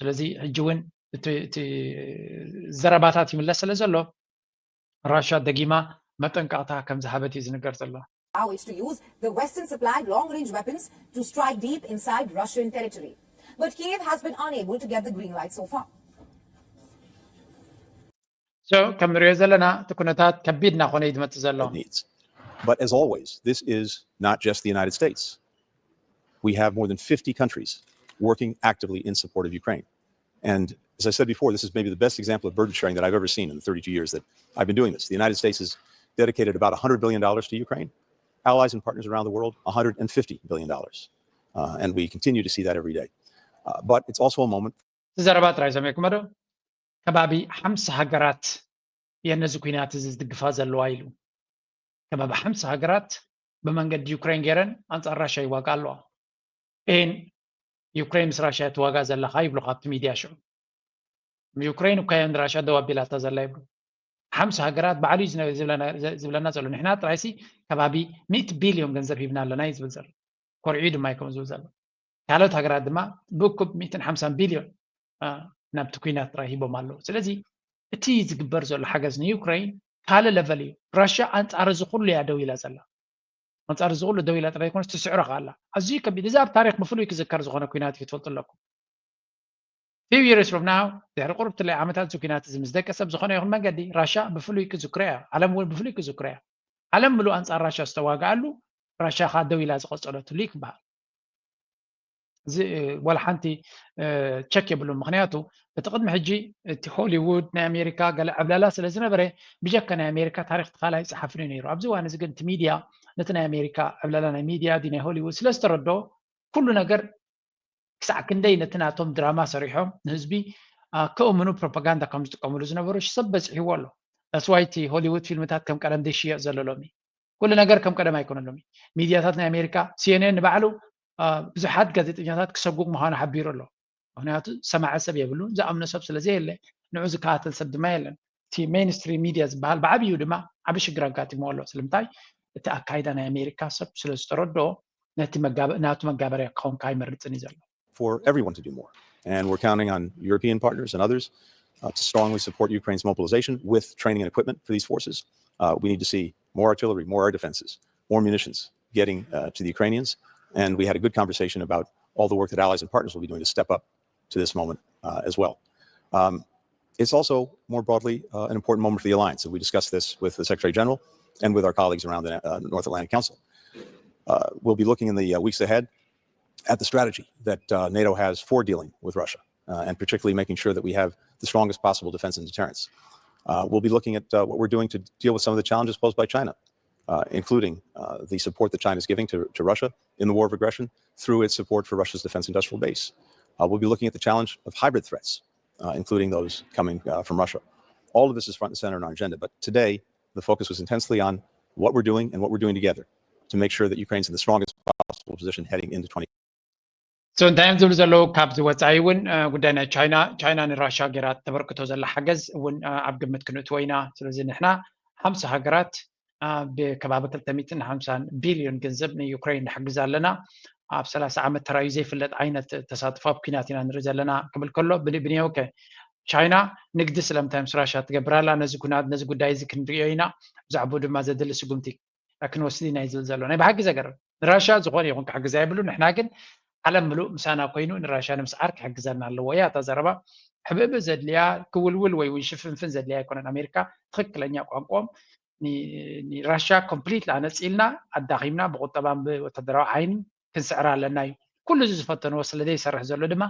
ስለዚ ሕጂ እውን እቲ ዘረባታት ይምለስ ስለ ዘሎ ራሻ ደጊማ መጠንቀቕታ ከም ዝሃበት እዩ ዝንገር ዘሎ። Allow it to use the Western supplied long range weapons to strike deep inside Russian territory. But Kiev has been unable to get the green light so far. So ከም ንሪኦ ዘለና እቲ ኩነታት ከቢድ እናኾነ እዩ ዝመፅእ ዘሎ። But as always, this is not just the United States. We have more than fifty countries working actively in support of Ukraine. And as I said before, this is maybe the best example of burden sharing that I've ever seen in the thirty-two years that I've been doing this. The United States has dedicated about one hundred billion dollars to Ukraine. Allies and partners around the world, one hundred fifty billion dollars. Uh, and we continue to see that every day. Uh, but it's also a moment እቲ ዘረባ ጥራይ ሰሚዕኩሞ ዶ? ከባቢ ሓምሳ ሃገራት እየን ነዚ ኲናት እዚ ዝድግፋ ዘለዋ ኢሉ። ከባቢ ሓምሳ ሃገራት ብመንገዲ ዩክሬን ገይረን ኣንጻር ራሻ ይዋጋ ኣለዋ። ኤን ዩክሬን ምስ ራሻ ትዋጋ ዘለኻ ይብሉ ካብቲ ሚድያ ሽዑ። ዩክሬን እኳ እያ ንራሻ ደው ኣቢላታ ዘላ ይብሉ። ሓምሳ ሃገራት ባዕሉ እዩ ዝነ- ዝብለና- ዝብለና ዘሎ። ንሕና ጥራይሲ ከባቢ ሚእቲ ቢልዮን ገንዘብ ሂብና ኣለና እዩ ዝብል ዘሎ። ኮርዒ ድማ እዩ ከምኡ ዝብል ዘሎ። ካልኦት ሃገራት ድማ ብእኩብ ሚእትን ሓምሳን ቢልዮን ናብቲ ኲናት ጥራይ ሂቦም ኣለዉ። ስለዚ እቲ ዝግበር ዘሎ ሓገዝ ንዩክረይን ካልእ ለቨል እዩ። ራሽያ ኣንጻር እዚ ኩሉ እያ ደው ኢላ ዘላ። ኣንጻር እዚ ኩሉ ደው ኢላ ጥራይ ኣይኮነስ ትስዕሮ ከኣ ኣላ። ኣዝዩ ከቢድ፣ እዚ ኣብ ታሪኽ ብፍሉይ ክዝከር ዝኾነ ኲናት እዩ ክትፈልጡ ኣለኩም። Few years from now ድሕሪ ቁሩብ ትለይ ዓመታት እዚ ኲናት እዚ ምስ ደቀሰ ብዝኾነ ይኹን መንገዲ ራሽያ ብፍሉይ ክዝክሮ እያ። ዓለም እውን ብፍሉይ ክዝክሮ እያ። ዓለም ምሉእ ኣንጻር ራሽያ ዝተዋግኣሉ ራሽያ ከኣ ደው ኢላ ዝቐጸለትሉ እዩ ክበሃል። እዚ ወላ ሓንቲ ቸክ የብሉን። ምክንያቱ እቲ ቅድሚ ሕጂ እቲ ሆሊውድ ናይ ኣሜሪካ ገለ ዕብለላ ስለ ዝነበረ ብጀካ ናይ ኣሜሪካ ታሪክ ትካል ኣይፀሓፍን እዩ ነይሩ። ኣብዚ እዋን እዚ ግን እቲ ሚድያ ነቲ ናይ ኣሜሪካ ዕብለላ ናይ ሚድያ ድዩ ናይ ሆሊውድ ስለ ዝተረድኦ ኩሉ ነገር ክሳዕ ክንደይ ነቲ ናቶም ድራማ ሰሪሖም ንህዝቢ ከእምኑ ፕሮፓጋንዳ ከም ዝጥቀምሉ ዝነበሩ ሰብ በፂሕዎ ኣሎ። That's why እቲ ሆሊውድ ፊልምታት ከም ቀደም ዘይሽየጥ ዘሎ ሎሚ ኩሉ ነገር ከም ቀደም ኣይኮነን። ሎሚ ሚድያታት ናይ ኣሜሪካ ሲኤንኤን ንባዕሉ ብዙሓት ጋዜጠኛታት ክሰጉግ ምዃኑ ሓቢሩ ኣሎ። ምክንያቱ ዝሰማዐ ሰብ የብሉን፣ ዝኣምኖ ሰብ ስለ ዘየለ ንዑ ዝከታተል ሰብ ድማ የለን። እቲ ሜይንስትሪም ሚድያ ዝበሃል ብዓብዩ ድማ ዓቢ ሽግር ኣጋጢሞ ኣሎ። ስለምንታይ? እቲ ኣካይዳ ናይ ኣሜሪካ ሰብ ስለ ዝተረድኦ ነቲ መጋበ- ናቱ መጋበርያ ክኸውን ካይመርፅን እዩ ዘሎ። for everyone to do more. And we're counting on European partners and others uh, to strongly support Ukraine's mobilization with training and equipment for these forces. Uh, we need to see more artillery, more air defenses, more munitions getting uh, to the Ukrainians. And we had a good conversation about all the work that allies and partners will be doing to step up to this moment uh, as well. Um, it's also more broadly uh, an important moment for the alliance. And we discussed this with the Secretary General and with our colleagues around the uh, North Atlantic Council. Uh, we'll be looking in the uh, weeks ahead at the strategy that uh, NATO has for dealing with Russia, uh, and particularly making sure that we have the strongest possible defense and deterrence. Uh, we'll be looking at uh, what we're doing to deal with some of the challenges posed by China, uh, including uh, the support that China is giving to, to Russia in the war of aggression through its support for Russia's defense industrial base. Uh, we'll be looking at the challenge of hybrid threats, uh, including those coming uh, from Russia. All of this is front and center in our agenda, but today the focus was intensely on what we're doing and what we're doing together to make sure that Ukraine's in the strongest possible position heading into twenty. So እንታይ እዮም ዝብሉ ዘለዉ? ካብዚ ወፃኢ እውን ጉዳይ ናይ ቻይና ቻይና ንራሻ ገይራ ተበርክቶ ዘላ ሓገዝ እውን ኣብ ግምት ክንእትዎ ኢና። ስለዚ ንሕና ሓምሳ ሃገራት ብከባቢ ክልተ ሚእትን ሓምሳን ቢልዮን ገንዘብ ንዩክሬን ንሕግዝ ኣለና። ኣብ ሰላሳ ዓመት ተራዩ ዘይፍለጥ ዓይነት ተሳትፎ ኣብ ኲናት ኢና ንርኢ ዘለና ክብል ከሎ ብንየው ከ ቻይና ንግዲ ስለምንታይ ምስ ራሻ ትገብር ኣላ? ነዚ ኩናት ነዚ ጉዳይ እዚ ክንሪኦ ኢና። ብዛዕባኡ ድማ ዘድሊ ስጉምቲ ክንወስድ ኢና እዩ ዝብል ዘሎ። ናይ ብሓቂ ዘገርም። ንራሻ ዝኾነ ይኹን ክሕግዛ የብሉ። ንሕና ግን ዓለም ምሉእ ምሳና ኮይኑ ንራሻ ንምስዓር ክሕግዘና ኣለዎ እያ እታ ዘረባ። ሕብእብእ ዘድልያ ክውልውል ወይ እውን ሽፍንፍን ዘድልያ ኣይኮነን። ኣሜሪካ ትኽክለኛ ቋንቋኦም ንራሻ ኮምፕሊት ኣነፂልና ኣዳኺምና ብቁጠባን ብወታደራዊ ዓይኒ ክንስዕራ ኣለና እዩ። ኩሉ እዚ ዝፈተንዎ ስለ ዘይሰርሕ ዘሎ ድማ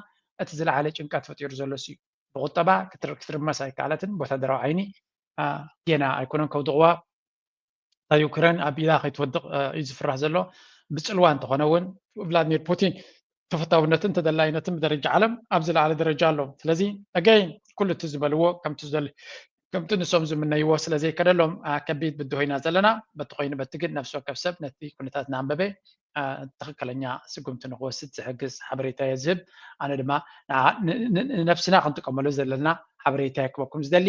እቲ ዝለዓለ ጭንቀት ፈጢሩ ዘሎ እዩ። ብቁጠባ ክትርመስ ኣይከኣለትን። ብወታደራዊ ዓይኒ ጌና ኣይኮነን ከውድቕዋ። እታ ዩክሬን ኣብ ኢዳ ከይትወድቕ እዩ ዝፍራሕ ዘሎ። ብፅልዋ እንተኾነ እውን ቭላድሚር ፑቲን ተፈታውነትን ተደላይነትን ብደረጃ ዓለም ኣብ ዝለዓለ ደረጃ ኣሎ። ስለዚ ኣገይን ኩሉ እቲ ዝበልዎ ከምቲ ንሶም ዝምነይዎ ስለ ዘይከደሎም ከቢድ ብድሆ ኢና ዘለና። በቲ ኮይኑ በቲ ግን ነፍሲ ወከፍ ሰብ ነቲ ኩነታት እናንበበ ትኽክለኛ ስጉምቲ ንክወስድ ዝሕግዝ ሓበሬታ እየ ዝህብ። ኣነ ድማ ንነብስና ክንጥቀመሉ ዘለና ሓበሬታ ክበኩም ዝደሊ።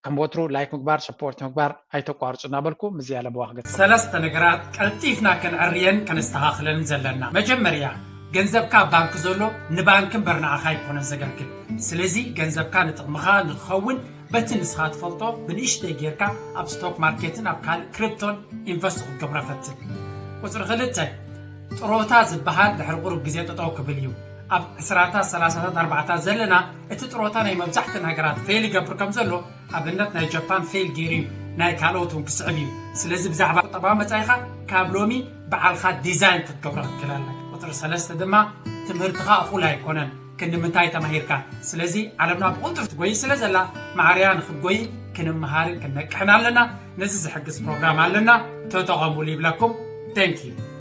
ከም ወትሩ ላይክ ምግባር ሰፖርት ምግባር ኣይተቋርፁ እናበልኩ ምዚ ኣለምዋ ክገ ሰለስተ ነገራት ቀልጢፍና ከነዕርየን ከነስተኻኽለን ዘለና። መጀመርያ ገንዘብካ ኣብ ባንክ ዘሎ ንባንክ እምበር ንዓኻ ኣይኮነን ዘገልግል። ስለዚ ገንዘብካ ንጥቕምኻ ንክኸውን በቲ ንስኻ ትፈልጦ ብንእሽተይ ጌርካ ኣብ ስቶክ ማርኬትን ኣብ ካልእ ክሪፕቶን ኢንቨስት ክትገብሮ ፈትን። ቁፅሪ ክልተ ጥሮታ ዝበሃል ድሕሪ ቁሩብ ግዜ ጠጠው ክብል እዩ። ኣብ ዕስራታት ሰላሳታት ኣርባዕታት ዘለና እቲ ጥሮታ ናይ መብዛሕተን ሃገራት ፌል ይገብር ከም ዘሎ ኣብነት ናይ ጃፓን ፌል ገይሩ እዩ፣ ናይ ካልኦት እውን ክስዕብ እዩ። ስለዚ ብዛዕባ ቁጠባዊ መፃኢኻ ካብ ሎሚ በዓልኻ ዲዛይን ክትገብሮ ክትክእል ኣለካ። ቁፅሪ ሰለስተ ድማ ትምህርትኻ እኹል ኣይኮነን። ክንዲ ምንታይ ተማሂርካ? ስለዚ ዓለምና ብቕልጡፍ ትጎይ ስለ ዘላ ማዕርያ ንክትጎይ ክንምሃርን ክንነቅሕን ኣለና። ነዚ ዝሕግዝ ፕሮግራም ኣለና፣ ተጠቐሙሉ ይብለኩም። Thank you።